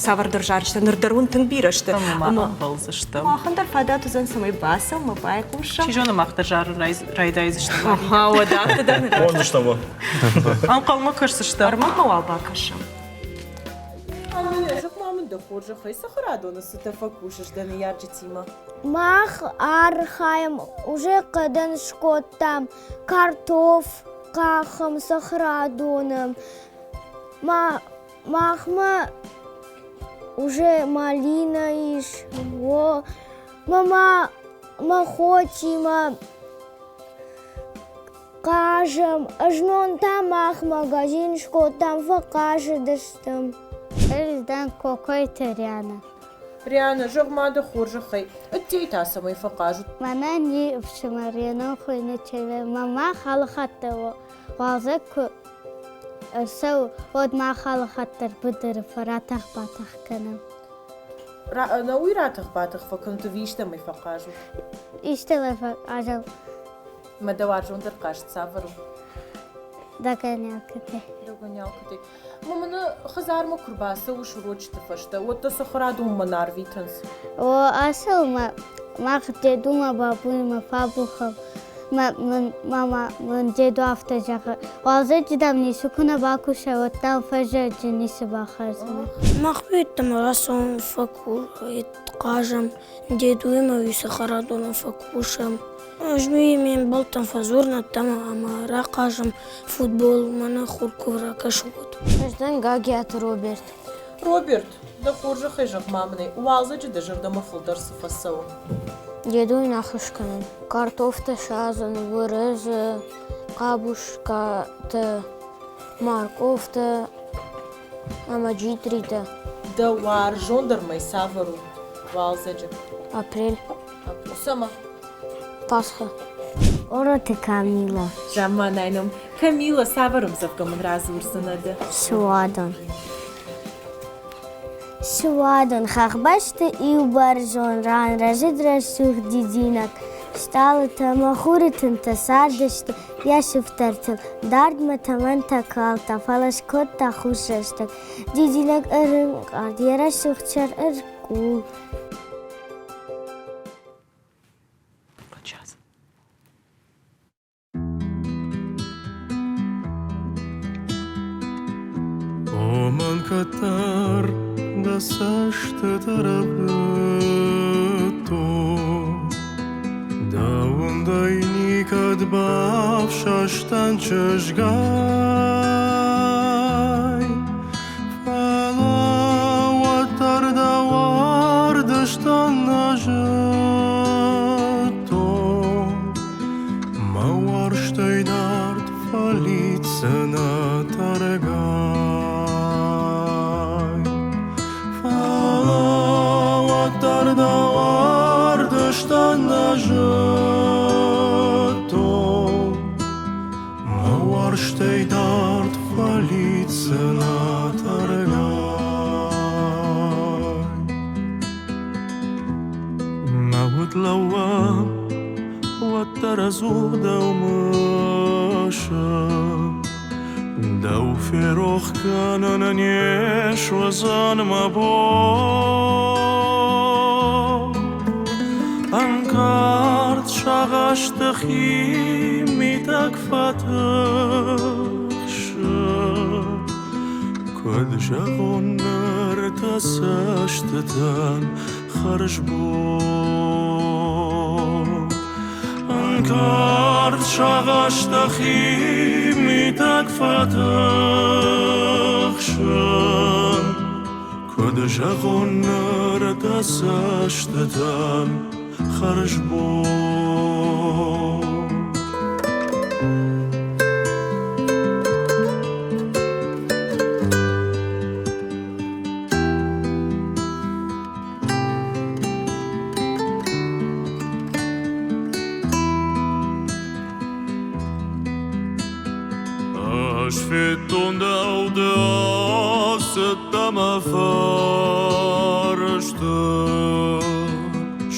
цавӕрдӕр зарджытӕ ныр дӕр уын тынг бирӕ сты. Ӕмӕ ӕмбӕлдзыстӕм. Махӕн дӕр фадат уыдзӕн, цӕмӕй бацӕуӕм, байхъусӕм. Чи зоны, мах дӕр зарын райдайдзыстӕм. Аха, уӕдӕ афтӕ дӕр нӕ. Хондзыстӕм. Ӕнхъӕлмӕ кӕсдзыстӕм. Ӕрмӕгмӕ уал бакӕсӕм. Зӕгъ-ма мын дӕ хорзӕхӕй, цӕхӕрадоны цытӕ фӕкусыс дӕ ныййарджытимӕ? Мах архайӕм, уже хъӕдӕн скодтам картоф, къахӕм цӕхӕрадоны. Махмӕ уже малина ис, о, мама мӕ хотимӕ. Хъазӕм. Ӕзнон та мах магазин скодтам, фӕхъазыдыстӕм. Ӕз дӕн Кокойты Рианӕ. Рианӕ, зӕгъ-ма дӕ хорзӕхӕй, ӕддейы та цӕмӕй фӕхъазут? Мӕнӕн и ӕфсымӕр, йӕ ном хуыйны Чеве. Мӕ мах алыхатт дӕр уалдзӕг куы ӕрцӕуы, уӕд мах алыхатт дӕр быдыры фӕратӕх-батӕх кӕнӕм. Нӕуый ратӕх-батӕх фӕкӕнут ӕви истӕмӕй фӕхъазут? Истӕмӕй фӕхъазӕм. Мӕ дӕ уарзондӕр хъазт цавӕр у? Догонялкӕтӕ. Догонялкӕтӕ. Мӕ мӕнӕ хӕдзармӕ куы рбацӕуыс урочыты фӕстӕ, уӕд дӕ цӕхӕрадонмӕ нӕ арвитынц? О, ацӕуы мах дедумӕ бабуимӕ фӕбухӕм. Мама мын деду афтӕ зӕгъы, уалдзӕджы дам ницы куы нӕ бакуса, уӕд дам фӕззӕджы ницы бахӕрдзынӕ. Мах уеддӕмӕ рацӕуӕм хъазӕм, дедуимӕ уый цӕхӕрадоны фӕкусӕм. Ӕз ме мбӕлттӕм фӕдзурын ӕддӕмӕ ӕмӕ рахъазӕм футбол, мӕнӕ хур куы ракӕсы, уӕд. Ӕз дӕн Гагиаты Роберт. Роберт, дӕ хорзӕхӕй зӕгъ-ма мын ӕй, уалдзӕджы дӕ зӕрдӕмӕ фылдӕр цы фӕцӕуы? Дедуйын ӕххуыс кӕнын. Картофтӕ садзын, уырыдзы, къабускатӕ, морковтӕ ӕмӕ джитритӕ. Дӕ уарзондӕр мӕй цавӕр у уалдзӕджы? Апрель. Цӕмӕ? Пасха. Ороты Камила. Замманай ном. Камила, цавӕр ӕмдзӕвгӕ мын радзурдзынӕ ды? Суадон. Суадон хӕхбӕсты иу бӕрзон ран рӕзыд рӕсугъд дидинӕг. Стъалытӕ ӕмӕ хуры тынтӕ цардысты йӕ сыфтӕртыл. Дардмӕ тӕмӕнтӕ калдта, фӕлӕ скодта хус рӕстӕг. Дидинӕг ӕрынкъард, йӕ рӕсугъд сӕр ӕркъул. О, мӕн кӕддӕр дӕ цӕстытӕ рӕвдыдтой, Дӕ уындӕй никӕд бафсӕстӕн чызгай. Фӕлӕ уӕддӕр дӕ уардыстӕн нӕ зыдтон, Мӕ уарзтӕй дард фӕлидздзынӕ тӕргай. Фӕлӕ уӕддӕр дӕ уардыстӕн нӕ зыдтон, Мӕ уарзтӕй дард фӕлидздзынӕ тӕргай. Мӕ уд лӕууа, уӕддӕр ӕдзух дӕу мысы. Дӕу ферох кӕнын не суыдзӕн мӕ бон. Ӕнкъард сагъӕсты химидӕг фӕтыхсы. Куыд зӕгъон ныр дӕ цӕстытӕн хӕрзбон? Ӕнкъард сагъӕстӕ химидӕг фӕтыхсын. Куыд зӕгъон ныр дӕ цӕстытӕн хӕрзбон? Ӕз федтон дӕу ды ацыдтӕ мӕ фӕрсты.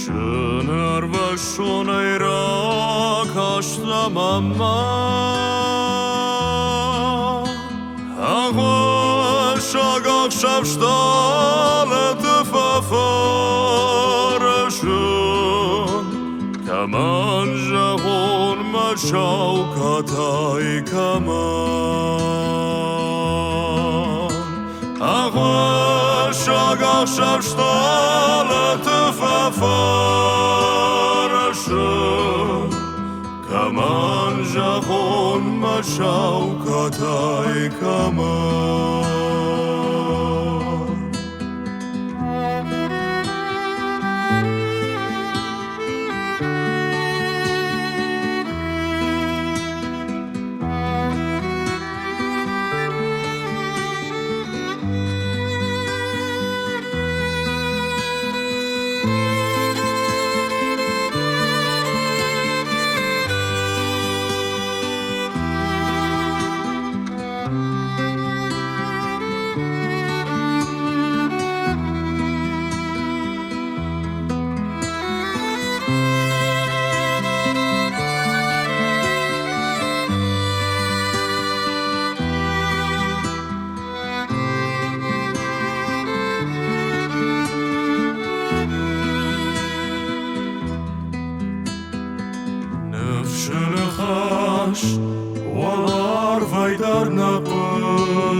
Зынӕрвӕссонӕй ракастӕ мӕнмӕ. Ӕххуыссӕг ӕхсӕв стъалыты фӕфӕрсын, Кӕмӕн зӕгъон мӕ сау катай, кӕмӕн? Ӕххуыссӕг ӕхсӕв стъалыты фӕфӕрсын, Кӕмӕн зӕгъон мӕ сау катай, кӕмӕн?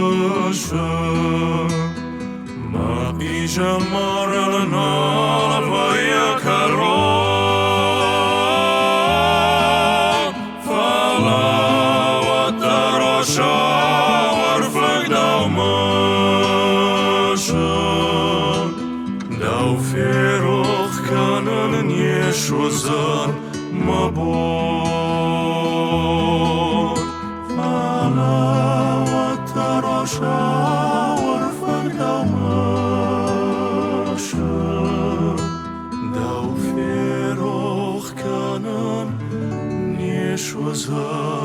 мысы. Мӕ хъизӕмарӕн нал вӕййы кӕрон, фӕлӕ уӕддӕр сауӕрфыг дӕу мысы. Дӕу ферох кӕнын не суыдзӕн мӕ бон. Фӕлӕ уӕддӕр сауӕрфыг дӕу мысы. Дӕу ферох кӕнын не суыдзӕн.